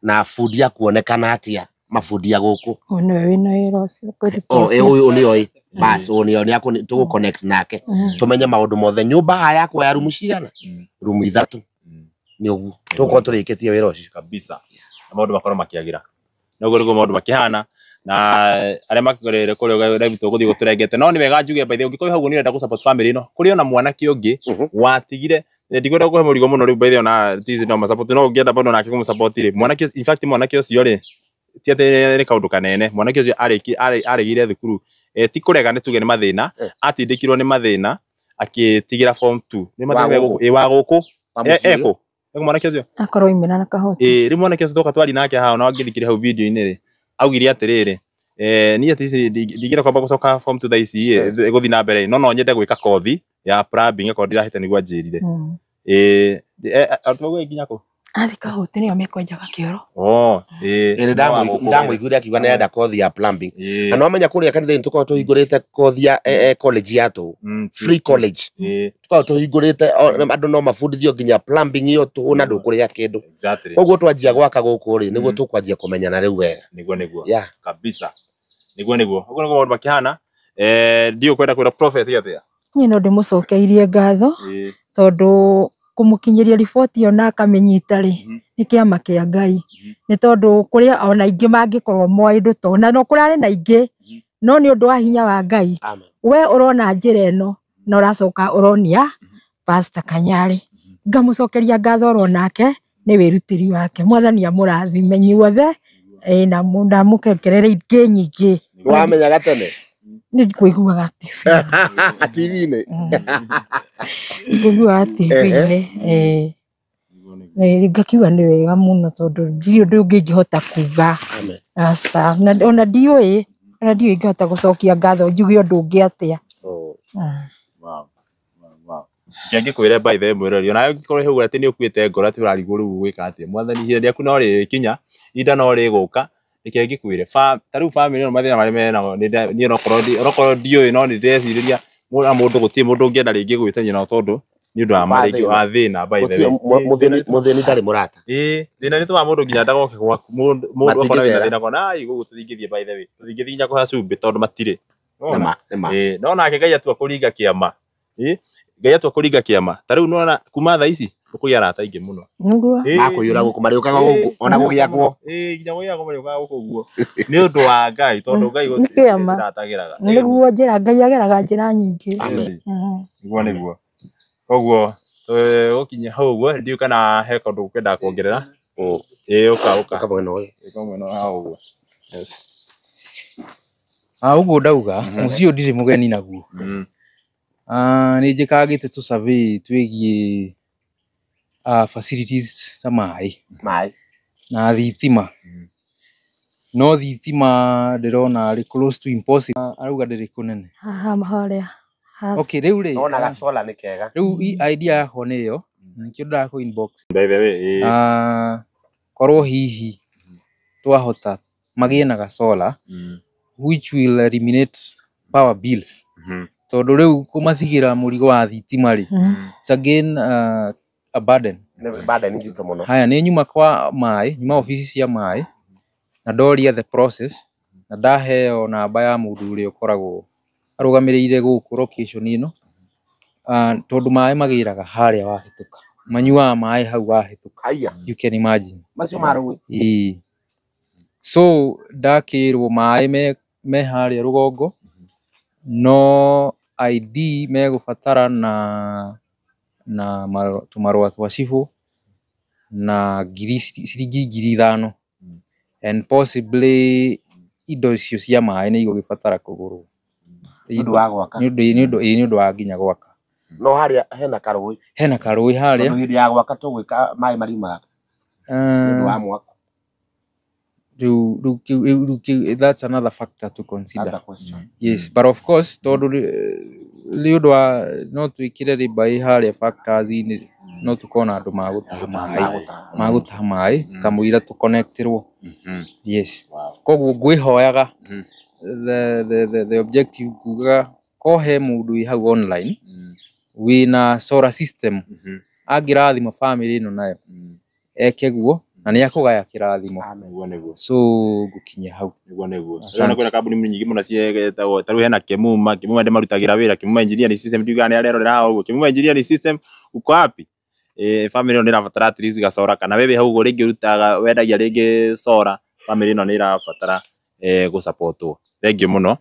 na bundi akuonekana atĩa, mabundi ya gũkũ. Ũyũ nĩwe wĩna wĩra ũcio kũruta Oh, ũcio. ũyũ nĩ oĩ bas, ũyũ nĩ oĩ, nĩ tũgũ connect nake tũmenye maũndũ mothe. Nyũmba haha yakwa ya rumu cigana? Rumu ithatũ. Nĩ ũguo tũgũkorwo tũrĩkĩtie wĩra ũcio kabisa. Na maũndũ makorwo makĩagĩra. Noguo nĩguo maũndũ makĩhana na arĩa makĩgorere kũrĩa live tũgũthiĩ gũtũrengete. No nĩ wega njuge by the way ũngĩkorwo hau nĩ ũrenda gũ support family ĩno, kũrĩ ona mwanake ũngĩ watigire ndikwenda kũhe mũrigo mũno rĩu by the way ona tici no masupport no ũngĩenda bado nake kũmũsupport rĩ, mwanake in fact mwanake ũcio rĩ ti atĩ nĩ kaũndũ kanene, mwanake ũcio arĩgire thukuru, ti kũrega nĩ tuge nĩ mathĩna, atindĩkirwo nĩ mathĩna akĩtigĩra form 2 nĩ Wa mathĩna gũkũ. wa gũkũ. Wa mũciĩ. Eko eko mwanake ũcio Akorwo oimĩra na kahoti. Rĩu mwanake ũcio twoka twari nake haha ona wangĩthikĩria hau video-inĩ rĩ, augire atĩrĩrĩ, niĩ ati ici ndingĩenda kwamba gũcoka form 2 thaa ici ĩ gũthiĩ na mbere, no nyende gwĩka kothi ya plumbing akorwo ndirahĩte nĩguo anjĩrire. Arutwo nginya kũ? Athi kahoti nĩyo mekwenjaga kĩoro. Oh, ĩ Ĩĩ, no wa gũkũ. ndamũiguire akiuga nĩ arenda kothi ya plumbing. Na no menya kũrĩa kanitha-inĩ tũkoragwo tũhingũrĩte kothi ya college ya tũhũ, free college. Tũkoragwo tũhingũrĩte andũ no mabundithio nginya plumbing ĩyo tũhũ na ndũkũrĩha kĩndũ. Koguo twanjia gwaka gũkũ rĩ, nĩguo tũkwanjia kũmenyana rĩu wega. Nĩguo nĩguo. Yeah. Kabisa. Nĩguo nĩguo. Ũguo nĩguo maũndũ makĩhana. Ndiũ kwenda kwĩra prophet atĩa? Niĩ no ndĩmũcokeirie ngatho tondũ kũmũkinyĩria riboti ĩyo na akamĩnyita rĩ, nĩ kĩama kĩa Ngai. Nĩ tondũ kũrĩ ona aingĩ mangĩkorwo moĩ ũndũ ta ũyũ, na no kũrarĩ na aingĩ, no nĩ ũndũ wa hinya wa Ngai. We ũrona njĩra ĩno na ũracoka ũronia Pastor Kanyarĩ. Ngamũcokeria ngatho oro nake nĩ wĩrutĩri wake. Mwathani amũrathime inyuothe, na ndamũkengerere ingĩ nyingĩ. Wamenyaga tene? Nĩ ngũiguaga TV. TV-inĩ? Ngũiguaga TV-inĩ. Ngakiuga nĩ wega mũno tondũ ndirĩ ũndũ ũngĩ ingĩhota kuga. Aca, ona ndiũĩ, ona ndiũĩ ingĩhota gũcokia ngatho njuge ũndũ ũngĩ atĩa. Wow. Wow. Ngĩkwĩre by the way mwĩrori, ona ũngĩkorwo hau atĩ nĩ ũkuĩte ngoro atĩ ũrarigwo rĩu gwĩka atĩa, mwathani ihinda rĩaku no rĩrĩkinya, ihinda no rĩgũka, reke ngĩkwĩre, ta rĩu family ĩno mathĩna marĩa menamo, niĩ onokorwo ndiũĩ no nĩ ndĩrecirĩria mũndũ gũtirĩ mũndũ ũngĩenda rĩngĩ gwĩtania nao tondũ nĩ ũndũ wa marĩngĩ wa thĩna by the way. Mũthĩni ndarĩ mũrata. Ĩĩ, thĩna nĩ tũmaga mũndũ nginya ndagoke gwaku, mũndũ akona wĩna thĩna akona ai gũkũ tũtingĩthiĩ by the way, tũtingĩthiĩ nginya kũhe cumbĩ tondũ matirĩ. Ĩĩ, no nake Ngai atua kũringa kĩama. Ĩĩ, Ngai atua kũringa kĩama. Ta rĩu nĩwona kuma thaa ici ũkũgĩa arata aingĩ mũno. Nĩguo. Makũiyũra gũkũ marĩũkaga gũkũ ona gũgĩakwo. Ĩĩ, nginya gũgĩakwo marĩũkaga gũkũ ũguo. Nĩ ũndũ wa Ngai tondũ Ngai Nĩ gũtirĩ kĩama. njĩra atageraga. Nĩguo njĩra Ngai ageraga njĩra nyingĩ. Nĩguo nĩguo. Koguo gũkinya hau ũguo ndiũĩ kana he kaũndũ ũkwendaga kuongerera. Ĩĩ, ũka ũka. Ũka mwena ũyũ. Ũka mwena wa hau ũguo. Yes. Ũguo ndauga mũciĩ ũyũ ndirĩ mũgeni naguo. Nĩ njĩkagĩte tũ survey twĩgiĩ facilities ta maĩ na thitima. No thitima ndĩrona arĩ close to impossible. Arauga ndĩrĩ kũnene. Haha harĩa. Okay, rĩu rĩ, Nona solar nĩ kega. Rĩu idea yakwa nĩ ĩyo, nĩkĩo ndĩrakũ inbox. By the way, Korwo hihi twahota magĩe na gasolar which will eliminate power bills. Tondũ rĩu kũmatigĩra mũrigo wa thitima rĩ, it's again a burden. Nĩ burden nditũ mũno. Haya, nĩ nyuma kwa maĩ, nyuma obici cia maĩ, na ndoria the process, na ndaheo namba ya mũndũ ũrĩa ũkoragwo arũgamĩrĩire gũkũ location ĩno, tondũ maĩ magĩraga harĩa wahĩtũka, manyuaga maĩ hau wahĩtũka. You can imagine. Macio ma rũĩ. Ĩĩ. So ndakĩrwo maĩ me harĩa rũgongo, No ID megũbatara na tũmarũa twa cibũ na ciringi 5,000 and possibly indo icio cia maĩ nĩ igũgĩbatara kũgũrwo nĩ ũndũ wa gwaka, nĩ ũndũ wa nginya gwaka. No harĩa hena karũĩ, hena karũĩ harĩa hĩndĩ ya gwaka tũgwĩka maĩ mariumaga nĩ ũndũ wa mwako. Rĩu that's another factor to consider. Yes, but of course tondũ nĩ ũndũ wa no twĩkĩre rĩmba ĩ harĩa factors-inĩ, no tũkorwo na andũ magũtaha maĩ kamũira tũconnectirwo. Yes, koguo ngwĩhoyaga the objective ngugaga ko he mũndũ wĩ hau online wĩna solar system angĩrathima family ĩno nayo eke guo na nĩ akũgaya kĩrathimo. So ngũkinya hau. Nĩguo nĩguo. Rĩu kwĩna kambuni nyingĩ mũno cietagwo ta rĩu hena Kemuma, Kemuma ndĩmarutagĩra wĩra, Kemuma Engineering System ndiugaga nĩ arerorera haha ũguo. Kemuma Engineering System uko wapi? Family ĩno nĩ ĩrabatara at least gacora, kana wewe hau ũguo rĩngĩ ũrutaga wendagia rĩngĩ sora, family ĩno nĩ ĩrabatara gũsupportwo. Thank you mũno.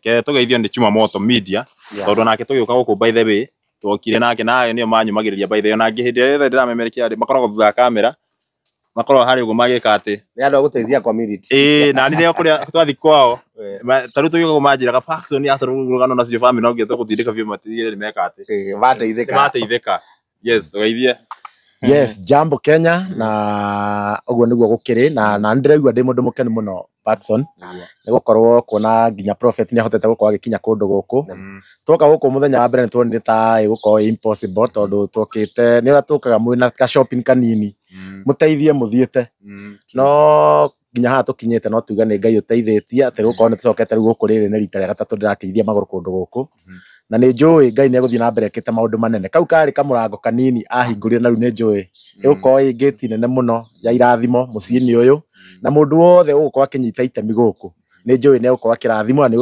Ke tũgeithio nĩ Chuma Moto Media tondũ nake tũgĩũka gũkũ by the way twokire nake na nĩo manyumagĩrĩria by the way, ona hĩndĩ ĩrĩa yothe ndĩramemerekia makoragwo thutha wa kamera, makoragwo harĩa ũguo magĩka atĩ nĩ andũ a gũteithia community. Na nĩ kũrĩa twathi kwao ta rĩu tũgĩũka kũmanjĩraga Paxson aca rũgano nacio family no nginya tũgũtindĩka biũ matigĩrĩre nĩ meka atĩ mateithĩka. Yes, ũgeithie. Yes, jambo Kenya, na ũguo nĩguo gũkĩrĩ na ndĩraigua ndĩ mũndũ mũkenu mũno Paxson nĩ gũkorwo kuona nginya prophet nĩ ahotete gũkorwo agĩkinya kũndũ gũkũ. Twoka gũkũ mũthenya wa mbere nĩ tuonire ta ĩgũkorwo ĩ impossible tondũ twokĩte nĩ ũrĩa tũkaga mwĩna ka shopping kanini mũteithie mũthiĩte, no nginya haha tũkinyĩte no tuge nĩ Ngai ũteithĩtie atĩ gũkorwo nĩ tũcokete rĩu gũkũ rĩrĩ nĩ rita rĩa gatatũ ndĩrakĩithia magũrũ kũndũ gũkũ, na nĩ njũĩ Ngai nĩ egũthiĩ na mbere ekĩte maũndũ manene. Kau karĩ kamũrango kanini ahingũrire na rĩu nĩ njũĩ ĩgũkorwo ĩ ngĩti nene mũno ya irathimo mũciĩ-inĩ ũyũ, na mũndũ wothe ũgũkorwo akĩnyita itemi gũkũ nĩ njũĩ nĩ egũkorwo akĩrathimwo na nĩ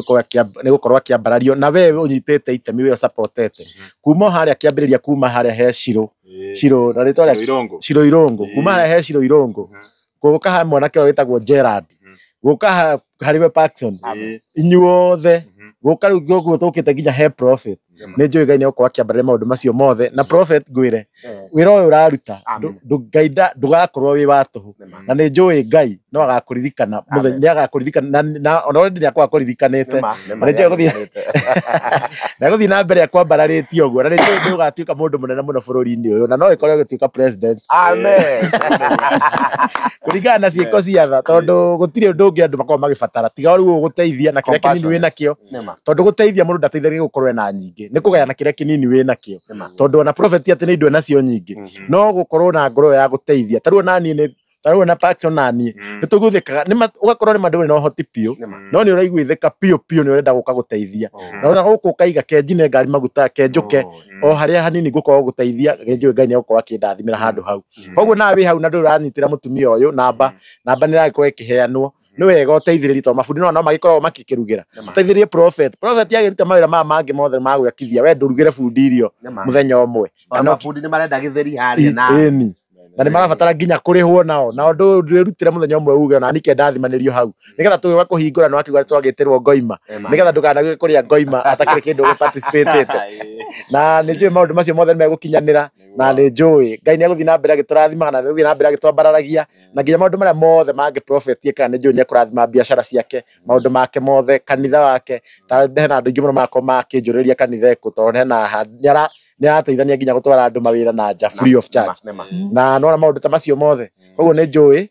gũkorwo akĩambarario, na we ũnyitĩte itemi we ũsupportete kuma harĩa kĩambĩrĩria, kuma harĩa he Shiro Shiro na rĩtwa rĩa Shiro Irũngũ, kuma harĩa he Shiro Irũngũ gũka ha mwanake ũrĩa wĩtagwo Gerard, gũka harĩ we Paxson, inyuothe gũka rĩu gũkũ tũkĩte nginya he prophet nĩ njũĩ Ngai nĩ egũkorwo akĩambararia maũndũ macio mothe. Na prophet ngwĩre wĩra ũyũ ũraruta Ngai ndũgakorwo wĩ wa tũhũ, na nĩ njũĩ Ngai no agakũririkana mũthenya, nĩ agakũririkana na ona already nĩ akorwo akũririkanĩte, na nĩ njũĩ gũthiĩ na mbere akwambararĩtie ũguo, na nĩ njũĩ nĩ ũgatuĩka mũndũ mũnene mũno bũrũri-inĩ ũyũ, na no ĩkorwo ĩgĩtuĩka president. Amen. Kũringana na ciĩko cia tha, tondũ gũtirĩ ũndũ ũngĩ andũ makoragwo magĩbatara tiga rĩu ũgũteithia na kĩrĩa kĩnini wĩ nakĩo, tondũ gũteithia mũndũ ndateithagia gũkorwo ena nyingĩ, nĩ kũgayana kĩrĩa kĩnini wĩ nakĩo, tondũ ona prophet atĩ nĩ indo nacio nyingĩ, no gũkorwo na ngoro ya gũteithia. Ta rĩu ona niĩ ta rĩu ona Paxson na niĩ nĩ tũgũthĩkaga, ũgakorwo nĩ ma ndũrĩ na ũhoti biũ, no nĩ ũraiguithĩka biũ biũ nĩ ũrenda gũka gũteithia, na ona gũkũ ũkaiga kenjine ngari maguta kenjũke o harĩa hanini ngũkorwo gũteithia, njũĩ Ngai nĩ egũkorwo akĩndathimĩra handũ hau. Koguo nawe wĩ hau na ndũrĩ ũranyitĩra mũtumia ũyũ, namba nĩ ĩragĩkorwo ĩkĩheanwo, nĩ wega ũteithĩrĩrie tondũ mabundi no magĩkoragwo makĩkĩrugĩra, ũteithĩrĩrie prophet. Prophet agĩruta mawĩra maya mangĩ mothe ma gwakithia, we ndũrugĩre bundi irio mũthenya ũmwe. Mabundi nĩ marenda gĩtheri harĩa na ĩni na nĩ marabatara nginya kũrĩhwo nao, na ũndũ ndwĩrutĩre mũthenya ũmwe uge ona niĩ ndathimanĩrio hau nĩgetha tũgĩũka kũhingũra nĩ wakiuga twagĩtĩrwo ngoima, nĩgetha ndũkanagĩũke kũrĩa ngoima atakĩrĩ kĩndũ ũgĩparticipatĩte. Na nĩ njũĩ maũndũ macio mothe nĩ megũkinyanĩra, na nĩ njũĩ Ngai nĩ egũthiĩ na mbere agĩtũrathimaga, na nĩ egũthiĩ na mbere agĩtwambararagia, na nginya maũndũ marĩa mothe mangĩ prophet ekaga nĩ njũĩ nĩ ekũrathima biacara ciake, maũndũ make mothe, kanitha wake. Ta hena andũ aingĩ mũno marakorwo makĩnjũrĩria kanitha ĩkũ, tondũ hena nĩ arateithania nginya gũtwara andũ mawĩra na nja free of charge, na nona maũndũ ta macio mothe. Koguo nĩ njũĩ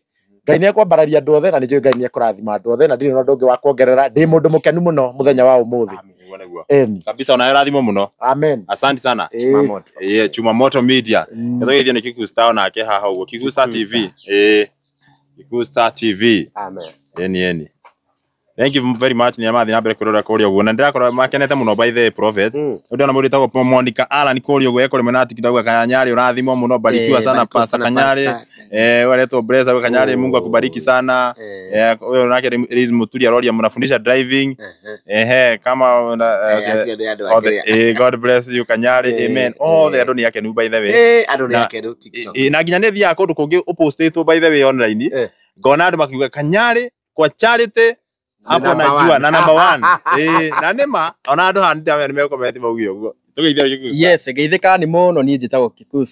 Ngai nĩ ekwambararia andũ othe, na nĩ njũĩ Ngai nĩ ekũrathima andũ othe, na ndirĩ na ũndũ ũngĩ wa kuongerera. Ndĩ mũndũ mũkenu mũno mũthenya wa ũmũthĩ. Kabisa, ona rathimo mũno. Amen. Asante sana. Chuma Moto Media. Tũgeithio nĩ Kikuyu Star onake haha ũguo, Kikuyu Star TV. Kikuyu Star TV. Amen. Eni. Thank you very much. Ni amathi na mbere kwirora kuria uguo na ndirakorwo makenete muno by the prophet. Ndio na mũndũ wĩtagwo Monica Alan kuria uguo ekore mwena TikTok Kanyari urathimwo muno, barikiwa sana Pastor Kanyari. Waletwo Blessa Kanyari, Mungu akubariki sana. Huyo nake Liz Muturi aroria mnafundisha driving. Kama God bless you Kanyari. Amen. All the andũ ni akenu by the way. Andũ ni akenu TikTok. Na nginya nĩ thiaga kũndũ kũngĩ ũpostĩtwo by the way online. Ngona andũ makiuga Kanyari kwa charity Hapo najua na number 1. Na nĩma ona andũ haha nĩndamenya nĩmekũmeti mauge ũguo. Tũgeithia Kikuyu. Yes, geithĩka nĩ mũno. Niĩ njĩtagwo Kikuyu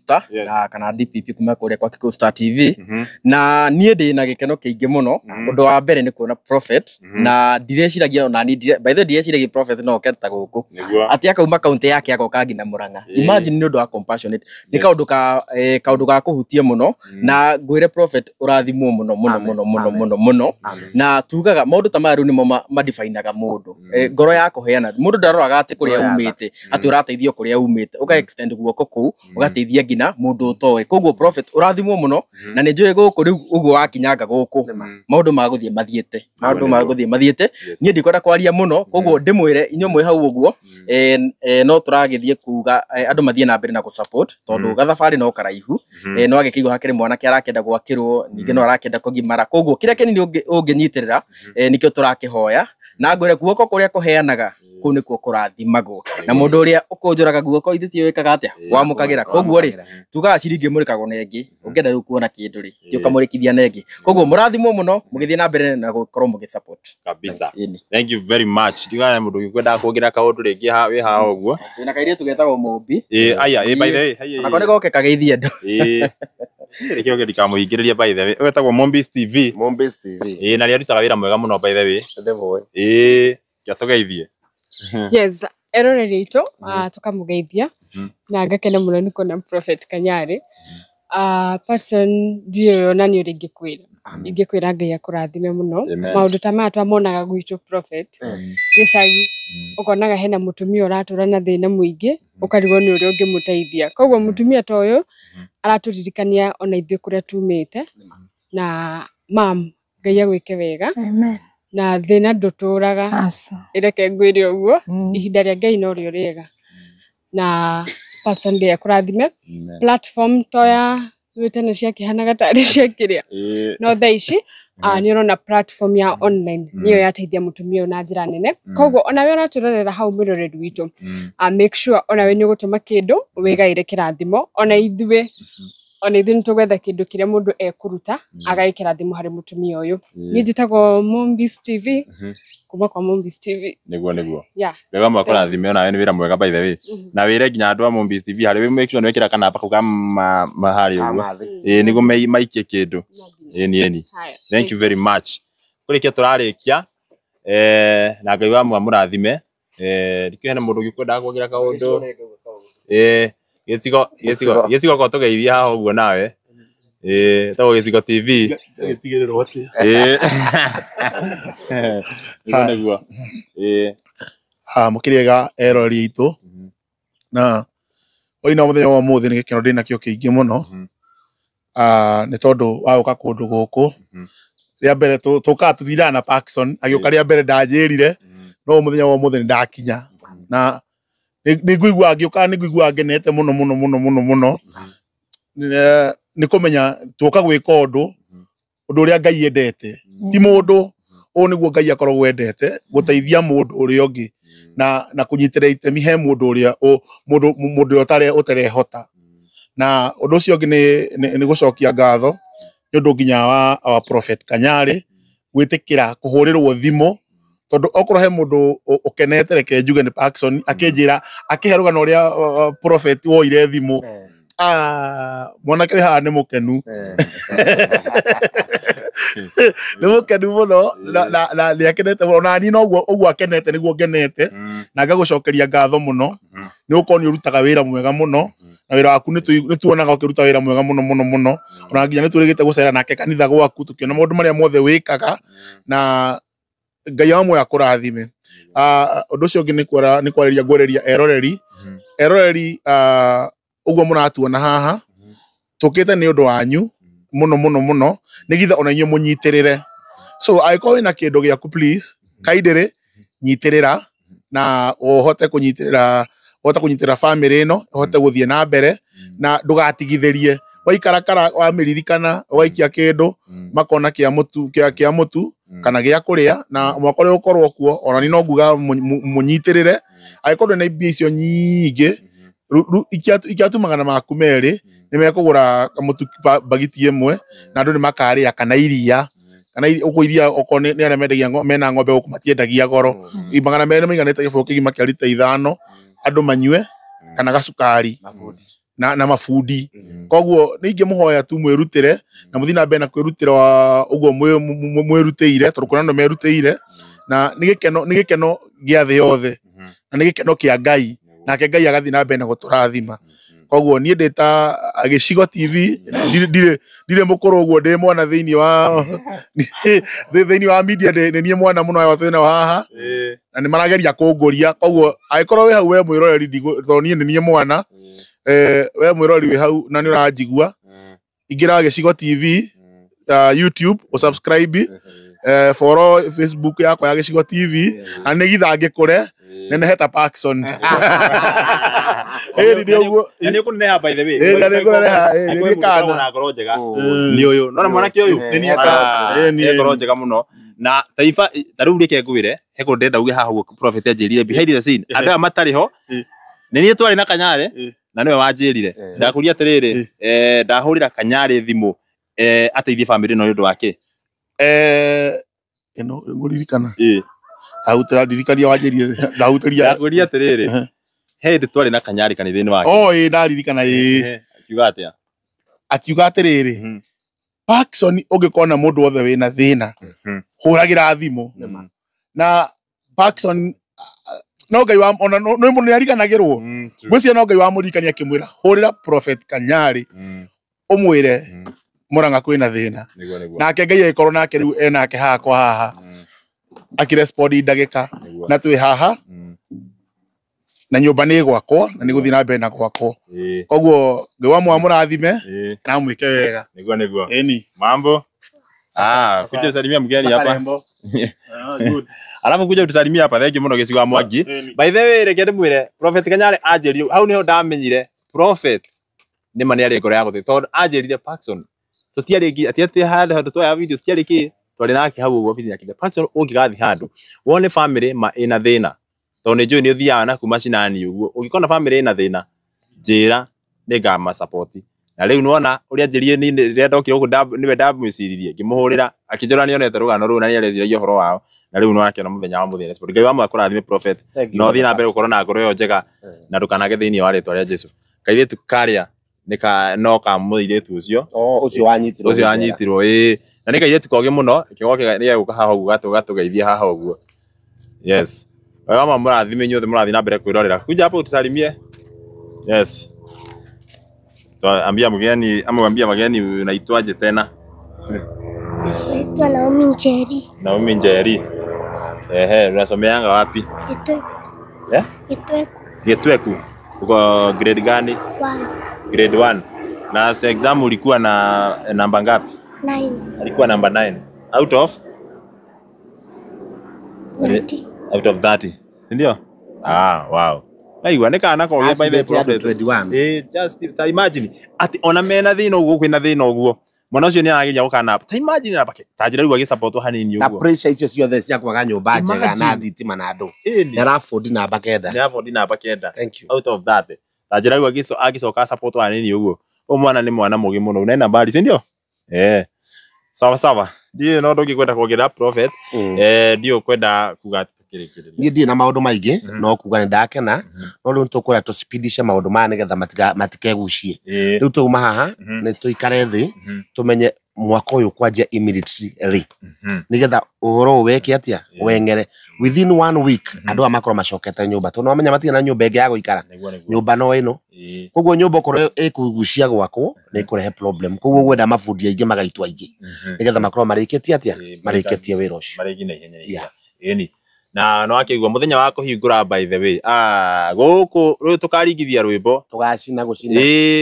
na kana DPP kuma kũrĩa kwa Kikuyu Star TV. Na niĩ ndĩ na gĩkeno kĩingĩ mũno. Ũndũ wa mbere nĩ kuona Prophet, na ndirĩciragia ona niĩ by the way ndirĩciragia Prophet no oke ta gũkũ, atĩ akauma kaunti yake agoka nginya Murang'a. Imagine, nĩ ũndũ wa compassionate, nĩ kaũndũ ga kũhutia mũno. Na ngwĩre Prophet, ũrathimwo mũno mũno mũno mũno mũno mũno. Na tugaga maũndũ ta maya rĩu nĩmo madefinaga mũndũ. Ngoro ya kũheana, mũndũ ndaroraga atĩ kũrĩa umĩte, atĩ ũrateithio kũrĩa umĩte, ũka extend guoko kũu ũgateithia nginya mũndũ ũtoĩ. Koguo Prophet, ũrathimwo mũno. Na nĩ njũĩ gũkũ rĩu ũguo wakinyanga gũkũ, maũndũ magũthiĩ mathiĩte, maũndũ magũthiĩ mathiĩte. Niĩ ndikwenda kwaria mũno, koguo ndĩmwĩre inyuĩ mwĩ hau ũguo, no tũragĩthiĩ kuga andũ mathiĩ na mbere na gũ-support, tondũ gathabarĩ no karaihu. No agĩkĩigua hakĩrĩ mwanake arakĩenda gwakĩrwo, ningĩ no arakĩenda kũgimara. Koguo kĩrĩa kĩnini ũngĩnyitĩrĩra, nĩkĩo tũrakĩhoya. Na ngwĩre guoko kũrĩa kũheanaga kũu nĩkuo kũrathimagwo, na mũndũ ũrĩa ũkũnjũraga guoko ithuĩ tiũĩ wĩkaga atĩa wamũkagĩra. Koguo rĩ, tugaga ciringi ĩmũrĩkagwo na ĩngĩ. Ũngĩenda rĩu kuona kĩndũ rĩ, ti ũkamũrĩkithia na ĩngĩ. Koguo mũrathimwo mũno mũgĩthiĩ na mbere na gũkorwo mũgĩ support kabisa. Thank you very much. Ndigana mũndũ ũngĩkwenda kuongerera kaũndũ rĩngĩ wĩ haha ũguo. Twĩna kairĩtu getagwo Mũmbi. Aya, by the way, haya. Nako nĩ goke kageithie andũ. Reke ũngĩ ndikamũhingĩrĩria, by the way. Wetagwo Mombis TV. Mombis TV. Na nĩarutaga wĩra mwega mũno, by the way. The boy. Kĩatũgeithie. Yes, eroreri aitũ, tũkamũgeithia na ngakena mũno nĩ kuona Prophet Kanyari. Person ndiũĩ ona nĩ ũrĩa ingĩkwĩra, ingĩkwĩra Ngai akũrathime mũno. Amen. Maũndũ ta maya twamonaga gwitũ, Prophet, gĩcagi, ũkonaga hena mũtumia ũratũra na thĩna mũingĩ, ũkarigwo nĩ ũrĩa ũngĩmũteithia. Koguo mũtumia ta ũyũ aratũririkania ona ithuĩ kũrĩa tumĩte. Na mam, Ngai agwĩke wega. Amen. Na thĩna ndũtũraga. Aca. Ĩreke ngwĩre ũguo, ihinda rĩa Ngai no rĩo rĩega. Na person, Ngai akũrathime. Platform to ya rĩu tene ciakĩhanaga tarĩ cia kĩrĩa, no thaa ici nĩ ũrona platform ya online nĩyo yateithia mũtumia ũyũ na njĩra nene. Koguo onawe ũratũrorera hau, mwĩroreri witũ, make sure onawe nĩ ũgũtũma kĩndũ wĩgaĩre kĩrathimo. Ona ithuĩ nĩ tũgwetha kĩndũ kĩrĩa mũndũ ekũruta agae kĩrathimo harĩ mũtumia ũyũ. Niĩ njĩtagwo Mombis TV, kuma kwa Mombis TV. Nĩguo. Yeah. Wega mwaka kũrathime onawe, nĩ wĩra mwega, by the way. Na wĩre nginya andũ a Mombis TV harĩ make sure nĩ wekĩra kanamba kau ka harĩ ũguo. Nĩguo maikie kĩndũ. Ĩni. Haya. Thank you very much. Kũrĩkia tũrarĩkia, na Ngai wa mũrathime. Ndikĩũĩ hena mũndũ ũngĩkwendaga kuongerera kaũndũ. Gĩcigo ko tũgeithie haha ũguo nawe. Tagwo Gĩcigo TV. Gĩtigĩrĩrwo atĩa? Nĩguo. Mũkĩrĩega eroreri aitũ, na oina mũthenya wa ũmũthĩ nĩ gĩkeno ndĩnakĩo kĩingĩ mũno, nĩ tondũ wa gũka kũndũ gũkũ rĩa mbere. Tũkaga tũthindaga na Parkson agĩũka rĩa mbere ndanjĩrire, no mũthenya wa ũmũthĩ nĩ ndakinya na nĩ ngũigua ngĩũka, nĩ ngũigua ngenete mũno mũno mũno mũno mũno. Nĩ kũmenya tũka gwĩka ũndũ ũndũ ũrĩa Ngai endete, ti mũndũ ũũ nĩguo Ngai akoragwo endete, gũteithia mũndũ ũrĩa ũngĩ na kũnyitĩrĩra itemi he mũndũ ũrĩa mũndũ mũndũ ũrĩa ũtarehota. Na ũndũ ũcio ũngĩ nĩ gũcokia ngatho nĩ ũndũ nginya wa our Prophet Kanyarĩ gwĩtĩkĩra kũhũrĩrwo thimũ, tondũ okorwo he mũndũ ũkenete, reke njuge nĩ Parkson, akĩnjĩra akĩhe rũgano ũrĩa Prophet woire thimũ. Mwanake wĩ haha nĩ mũkenu, nĩ mũkenu mũno na nĩ akenete mũno. Na niĩ noguo ũguo akenete nĩguo ngenete, na ngagũcokeria ngatho mũno nĩ gũkorwo nĩ ũrutaga wĩra mwega mũno, na wĩra waku nĩ tuonaga ũkĩruta wĩra mwega mũno mũno mũno. Ona nginya nĩ twĩrĩgĩte gũcera nake kanitha gwaku, tũkĩona maũndũ marĩa mothe wĩkaga, na Ngai wa muoyo akũrathime. Ũndũ ũcio ũngĩ nĩ kwarĩria ngwarĩria eroreri ũguo mũratuona haha, tũkĩte nĩ ũndũ wanyu mũno mũno mũno, nĩgetha ona inyuĩ mũnyitĩrĩre. So angĩkorwo wĩna kĩndũ gĩaku, please kindly nyitĩrĩra na ũhote kũnyitĩrĩra family ĩno ũhote gũthiĩ na mbere, na ndũgatigithĩrie. Waikara kara wamĩririkana, waikia kĩndũ, makona kĩa mũtu, kĩa mũtu kana gĩa kũrĩa, na mwaka ũrĩa ũkorwo kuo. Ona niĩ no nguga mũnyitĩrĩre. Angĩkorwo ndũrĩ na mbia icio nyingĩ, ikia tu 200 nĩ mekũgũra kamũtu bagiti ĩmwe na andũ nĩ makarĩa, kana iria. Kana ũguo iria okorwo nĩ arĩa mendagia mena ng'ombe gũkũ matiendagia goro. 200 maiganĩte gĩbũyũ kĩgima kĩa rita 5 andũ manyue kana gacukari na mabundi. Koguo nĩ ingĩmũhoya tu mwĩrutĩre na mũthiĩ na mbere na kwĩrutĩra ũguo mwĩrutĩire tondũ kũrĩ andũ merutĩire na nĩ gĩkeno gĩa thĩ yothe na nĩ gĩkeno kĩa Ngai nake Ngai agathiĩ na mbere na gũtũrathima. Koguo niĩ ndĩ ta Gĩcigo TV ndirĩ mũkũrũ ũguo ndĩ mwana thĩinĩ wa media nĩ niĩ mwana mũno wa twĩna haha na nĩ marageria kũngũria. Koguo angĩkorwo wĩ hau we mwĩroreri tondũ niĩ nĩ niĩ mwana we mwĩroreri wĩ hau na nĩ ũranjigua ingĩra Gĩcigo TV YouTube ũsubscribe follow Facebook yakwa ya Gĩcigo TV na nĩ ngĩkũre nenehe ta Parkson. Nĩ ũkũneneha by the way. Nĩ ngũneneha, nĩ kana na ngoro njega. Nĩ ũyũ. Nona mwanake ũyũ? Nĩ ngoro njega mũno. Na taifa ta rĩu reke ngwĩre he kũndũ ndĩrenda uge haha ũguo prophet anjĩrire behind the scene. Andũ aya matarĩ ho. Nĩ niĩ twarĩ na Kanyarĩ na nĩwe wanjĩrire. Ndakũria atĩrĩrĩ, ndahũrĩra Kanyarĩ thimũ ateithie family ĩno nĩ ũndũ wa kĩ? Ĩno ngũririkana. Ndahutĩra ndirikania wanjĩrire ndahutĩria. Ndakũria atĩrĩrĩ, he hĩndĩ twarĩ na Kanyarĩ kanitha-inĩ wake. Oh ĩĩ ndaririkana ĩĩ. Akiuga atĩa? Akiuga atĩrĩrĩ, Parkson ũngĩkona mũndũ wothe wĩna thĩna hũragĩra thimũ. Na Parkson no Ngai wa ona no mũndũ nĩariganagĩrwo. Ngwĩciria no Ngai wamũririkania akĩmwĩra hũrĩra Prophet Kanyarĩ ũmwĩre Murang'a kwĩna thĩna. Nake Ngai agĩkorwo nake rĩu enake haha kwa haha akĩrespondi ndagĩka na twĩ haha na nyũmba nĩ gwakwo na nĩ gũthiĩ na mbere na gwakwo. Koguo Ngai wa mũrathime na amwĩke wega. Nĩguo nĩguo. Ĩni. Mambo. Kuja usalimia mgeni hapa. Alafu kuja utusalimia hapa. Thank you mũno Gĩcigo wa Mwangi. By the way reke ndĩmwĩre Prophet Kanyarĩ anjĩrire hau nĩho ndamenyire Prophet nĩ ma nĩ arĩ ngoro ya gũthĩ tondũ anjĩrire Parkson tũtiarĩ atĩ handũ handũ twoya video tũtiarĩ kĩ twarĩ nake hau ũguo obici yake. Parkson ũngĩgathiĩ handũ wone family ma ĩna thĩna tondũ nĩ njũĩ nĩ ũthiaga na kuma mashinani ũguo ũngĩkona family ĩna thĩna njĩra nĩngama-support. Na rĩu nĩwona ũrĩa anjĩrire niĩ rĩrĩa ndokire gũkũ nĩwe ndamwĩciririe ngĩmũhũrĩra akĩnjĩra nĩonete rũgano rũu na nĩareciragia ũhoro wao na rĩu nĩwakĩona mũthenya wa mũthenya. Ngai wa akũrathime Prophet na ũthiĩ na mbere gũkorwo na ngoro ĩyo njega na ndũkanage thĩinĩ wa rĩtwa rĩa Jesũ. Kairĩtu karĩa no ka mũirĩtu ũcio ũcio wanyitirwo ĩĩ na nĩ kairĩtu kogĩ mũno kĩgoka nĩgegũka haha ũguo gatũgeithie haha ũguo. Yes. Wewe mama mũrathime inyuothe mũrathiĩ na mbere kwĩrorera. Kuja hapo utusalimie. Yes. Ambia mgeni ama ambia wageni unaitwaje tena? Naitwa Naomi Njeri. Naomi Njeri. Ehe, unasomeanga wapi? Gitweku. Eh? Gitweku. Gitweku. Uko grade gani? 1. Grade 1. Na exam ulikuwa na namba ngapi? 9. Alikuwa namba 9. Out of 30. Out of 30. Ndio? Ah, wow. Aigua nĩ kana koge by the prophet 21. Just imagine ati ona mena thĩna ũguo kwĩna thĩna ũguo mwana ũcio nĩ arageria gũkana ta imagine na ta njĩra rĩu agĩsupport hanini ũguo na pressure icio ciothe cia kwaga nyũmba njega na thitima na andũ nĩ arabondi namba 9 nĩ arabondi namba 9. Thank you. Out of that ta njĩra rĩu agĩcoka support hanini ũguo ũyũ mwana nĩ mwana mũgĩ mũno na nambari si ndio? Sawa sawa ndiĩ no ndũngĩkwenda kuongerera Prophet ndiũ kwenda kuga niĩ ndirĩ na maũndũ maingĩ no kuga nĩ ndakena no rĩu nĩtũkwenda tũspindishe maũndũ maya nĩgetha matikegucie. Rĩu twauma haha nĩ tũikare thĩ tũmenye mwaka ũyũ kwanjia immediately rĩ nĩgetha ũhoro ũyũ weke atĩa weng'ere within 1 week andũ aya makorwo macokete nyũmba tondũ wamenya matirĩ na nyũmba ĩngĩ ya gũikara nyũmba no ĩno. Koguo nyũmba okorwo ĩkũgucia gwakwo nĩ ĩkũrehe problem. Koguo gwenda mabundi aingĩ magaitwo aingĩ nĩgetha makorwo marĩkĩtie atĩa marĩkĩtie wĩra ũcio marĩkie na ihenya. Ĩni na no akĩigua mũthenya wa kũhingũra by the way gũkũ rĩu tũkaringithia rwĩmbo tũgacina gũcina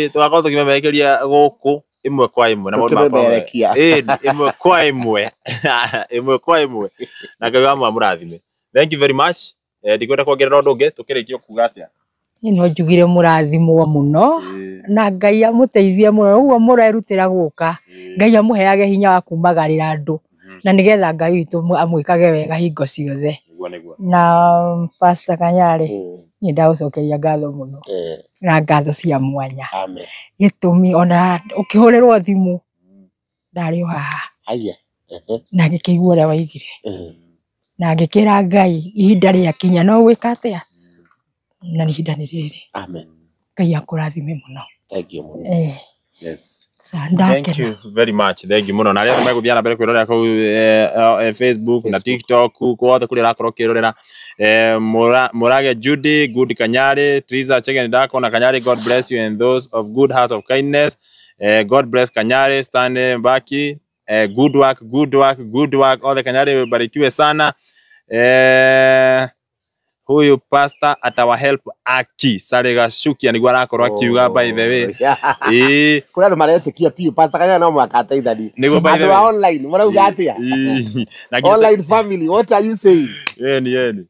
tũgakorwo tũkĩmemerekeria gũkũ ĩmwe kwa ĩmwe na maũndũ makwa ĩmwe kwa ĩmwe ĩmwe kwa ĩmwe na Ngai wa mũrathime. Thank you very much. Ndikwenda kuongerera ũndũ ũngĩ tũkĩrĩkia kuga atĩa? Niĩ no njugire mũrathimwo mũno na Ngai amũteithie mũno ũguo mũrerutĩra gũka Ngai amũheage hinya wa kumagarĩra andũ na nĩgetha Ngai witũ amwĩkage wega hingo ciothe. Na Pastor Kanyarĩ niĩ ndagũcokeria ngatho mũno na ngatho cia mwanya. Gĩtũmi ona ũkĩhũrĩrwo thimũ ndarĩ o haha. Na ngĩkĩigua ũrĩa waigire. Na ngĩkĩra Ngai ihinda rĩakinya no gwĩka atĩa? Na ihinda nĩ rĩrĩ. Amen. Ngai akũrathime mũno. Thank you mũno. Yes. Thank you very much. Thank you muno. Na arĩa megũthiĩ na mbere kwĩrorera kũu Facebook na TikTok guothe kũrĩa ũrakorwo ũkĩrorera. Murage Judy, Good Kanyari, Triza Chegen Dako na Kanyari, God bless you and those of good heart of kindness. God bless Kanyari, Stanley Mbaki. Good work, good work, good work. All the Kanyari barikiwe sana. Huyu pastor atawa help aki Sarega Shuki niguo arakorwo akiuga by the way. Kuri andu maretikia piu pastor Kanyari no makateithania. Niguo by the way. Andu online marauga atia? Online family, what are you saying? Yeni.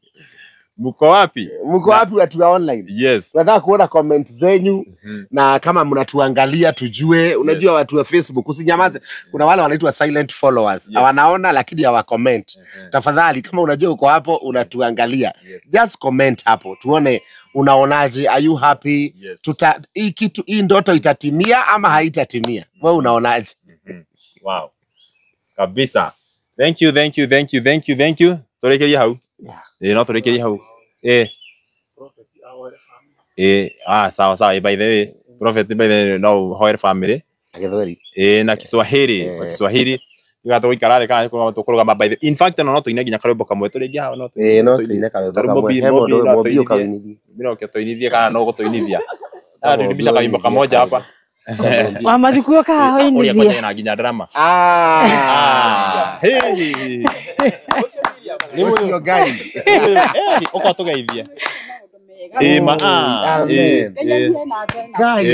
Mko wapi? Mko wapi watu wa online? Yes. Tunataka kuona comment zenyu na kama mnatuangalia tujue. Unajua watu wa Facebook usinyamaze. Kuna wale wanaitwa silent followers. Wanaona lakini hawa comment. Tafadhali kama unajua uko hapo unatuangalia. Just comment hapo. Tuone unaonaje? Are you happy? Tuta hii kitu hii ndoto itatimia ama haitatimia? Wewe unaonaje? Wow. Kabisa. Thank you, thank you, thank you, thank you, thank you. Turekerie hau. No turekerie hau. Sawa sawa. By the way, prophet by the way no hoer family. Githweri. Na Kiswahili, kwa Kiswahili. Tugatũikara thĩ kana tũkũrũgama by the. In fact no tũine nginya karwĩmbo kamwe tũrĩngia hau no tũine. No tũine karwĩmbo kamwe. He mũndũ mũmbi ũkawinithie. Mimi no kana no gũtũinithia. Tudimisha kaimbo kamoja hapa. Wa mathikuo ka hoinithia. Ũrĩa kwanja na nginya drama. Hey. Ni ũcio Ngai. Ũka tũgeithie. Amen.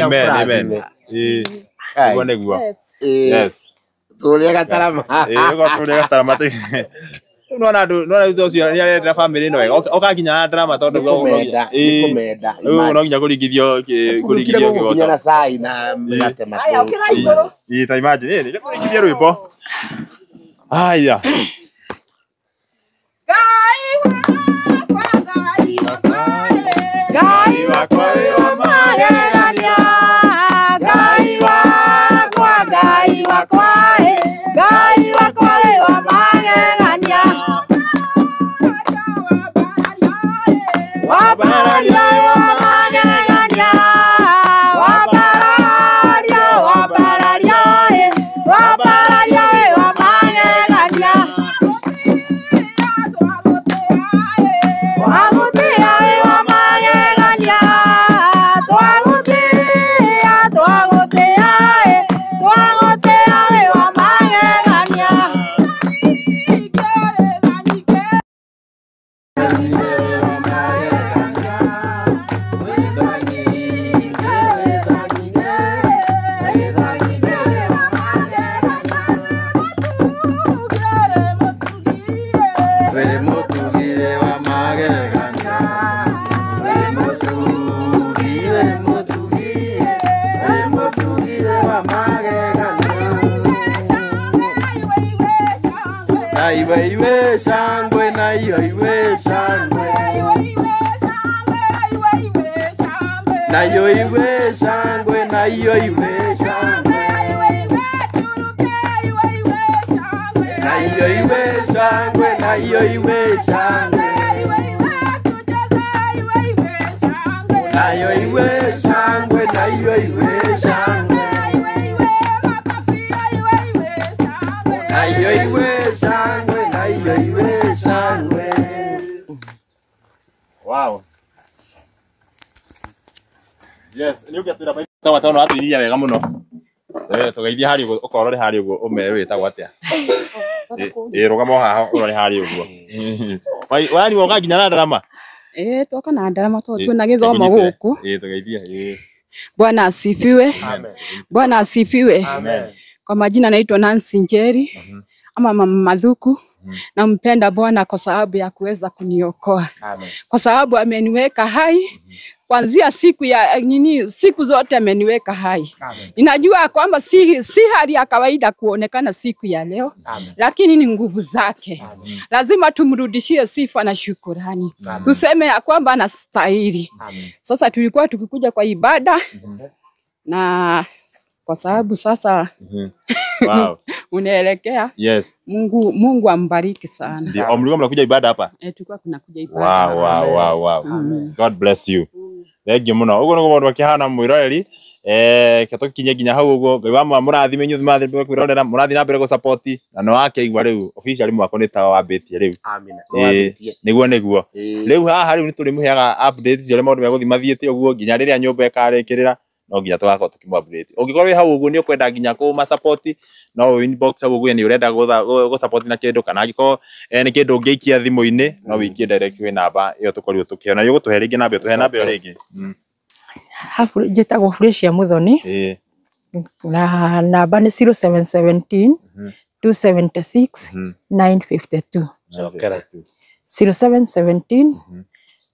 Amen. Amen. Niguo niguo. Yes. Tũrĩa gatarama. Ũka tũrĩa gatarama. Nona andũ nona thutha ũcio nĩ arenda family ĩno wega. Ũka nginya na drama tondũ nĩkũmenda. Rĩu no nginya kũringithio kũringithio kĩgoco. Na cai na mĩgate matũ. Aya ũkĩra igũrũ. Ta imagine nĩ tũringithie rwĩmbo. Aya. Ngai wakwa wĩ wa magegania. Ngai wakwa, Ngai wakwa, Ngai wakwa wĩ wa magegania. Wabararia wa magegania. Wabararia, wabararia, wabararia wĩ wa magegania. Twagũtĩa wĩ wa magegania. Twagũtĩa, twagũtĩa, twagũtĩa wĩ wa magegania. Iwe shangwe na iyo iwe shangwe na iyo iwe shangwe na iyo iwe shangwe na iyo iwe shangwe na iyo iwe shangwe na iyo iwe shangwe na iyo iwe shangwe na iyo iwe shangwe. Wow. Yes, ni ũngĩatwĩra maita matano atũinithia wega mũno. Tũgeithie harĩa ũguo, ũkorore harĩa ũguo ũmere wĩtagwo atĩa. Rũgama o haha ũrore harĩa ũguo. Wani woka nginya na ndarama? Twoka na ndarama tondũ twĩna gĩthomo gũkũ. Tũgeithie. Bwana asifiwe. Amen. Bwana asifiwe. Amen. Kwa majina naitwa Nancy Njeri ama Mama Mathuku. Nampenda Bwana kwa sababu ya kuweza kuniokoa. Amen. Kwa sababu ameniweka hai. Kuanzia siku ya nini, siku zote ameniweka hai. Amen. Ninajua kwamba si hali ya kawaida kuonekana siku ya leo. Amen. Lakini ni nguvu zake. Amen. Lazima tumrudishie sifa na shukurani. Amen. Tuseme ya kwamba anastahili. Amen. Sasa tulikuwa tukikuja kwa ibada na kwa sababu sasa Wow. Unaelekea. Yes. Mungu ambariki sana. Ndio, mlikuwa mnakuja ibada hapa? Tulikuwa tunakuja ibada. Wow. God bless you. Thank you muno. Uguo niguo maundu makihana mwiroreri. Ke tukinye nginya hau uguo. Ngai wa mũrathime inyuĩ mũrathiĩ kwirorera, mũrathiĩ na mbere gũ support na no wakeigua rĩu officially mwako nĩ ta wambĩtie rĩu. Amina. Niguo. Rĩu haha rĩu nĩtũrĩmũheaga updates cia ũrĩa maũndũ megũthiĩ mathiĩte ũguo nginya rĩrĩa nyũmba ĩkarĩkĩrĩra no nginya tũgakorwo tũkĩmũ update. Ũngĩkorwo wĩ hau ũguo nĩ ũkwenda nginya kũma support no inbox hau ũguo nĩ ũrenda gũ support na kĩndũ kana angĩkorwo nĩ kĩndũ ũngĩikia thimũ-inĩ no wĩikie direct kwĩ namba ĩyo tũkorirwo tũkĩona. Nĩ ũgũtũhe rĩngĩ namba ĩyo, tũhe namba ĩyo rĩngĩ. Habu njĩtagwo Felicia Muthoni. Na namba nĩ 0717 276 952. Cokera. 0717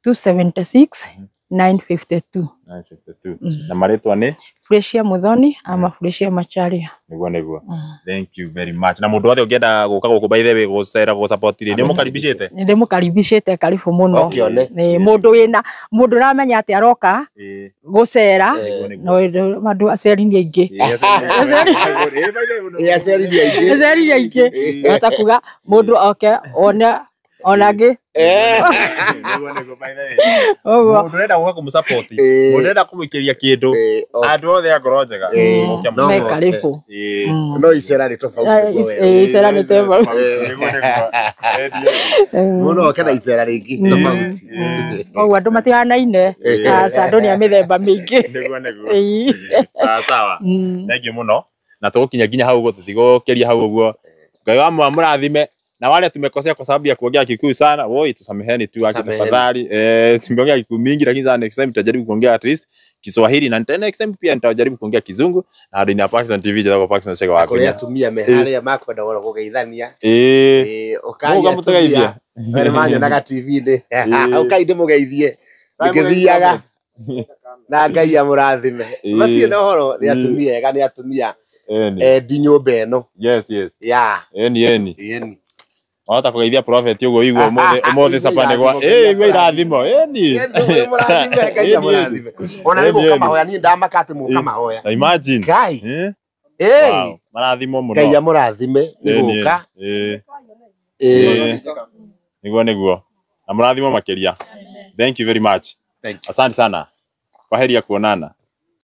276 952. 952. Na marĩtwa nĩ Felicia Muthoni ama Felicia Macharia. Niguo. Thank you very much. Na mũndũ wothe ũngĩenda gũka gũkũ by the way gũcera gũ support rĩ, nĩ ũmũkaribicĩte? Nĩ ndĩmũkaribicĩte karibu mũno. Oke one. Nĩ mũndũ wĩna mũndũ ũramenya atĩ aroka gũcera no andũ aceri nĩ aingĩ. Aceri nĩ aingĩ. Aceri nĩ aingĩ. Hata kuga mũndũ oke one onangĩ. Ũguo. Mũndũ ũrenda gũka kũmũ support, mũndũ ũrenda kũmũikĩria kĩndũ, andũ othe a ngoro njega, moke Me mũsupport. karibu. No icera nĩ tofauti. Icera nĩ tofauti. Mũndũ oke na icera rĩngĩ tofauti. Koguo andũ matihanaine. Aca andũ nĩ a mĩthemba mĩingĩ. Niguo. Sawa sawa. Thank you mũno. Na tũgũkinya nginya hau ũguo tũtigũkĩria hau ũguo. Ngai wa mũrathime. Na wale tumekosea kwa sababu ya kuongea Kikuyu sana, woi tusameheni tu haki tafadhali. Tumeongea Kikuyu mingi lakini sana next time tutajaribu kuongea at least Kiswahili na next time pia nitajaribu kuongea Kizungu na hadi na Pakistan TV jana kwa Pakistan shega wako. Kũrĩa atumia me harĩa makwenda mũno kũgeithania. Ũkai Mũga mũtũgeithie. Arĩa manyonaga TV-inĩ. Ũkai ndĩmũgeithie. Ngĩthiaga. Na Ngai amũrathime. Matirĩ na ũhoro nĩ atumia ega nĩ atumia endi nyũmba ĩno. Yes. Yeah. Eni. Wahota kũgeithia prophet ũguo igua ũmũthĩ capa nĩgwa. Igua irathimo. Eni. Mũrathime Ngai amũrathime. Ona nĩ mũka mahoya niĩ ndamaka atĩ mũka mahoya. Imagine. Ngai. Wow. Marathimo mũno. Ngai amũrathime nĩ gũka. Niguo. Na mũrathimo makĩria. Thank you very much. Asante sana. Kwaheri ya kuonana.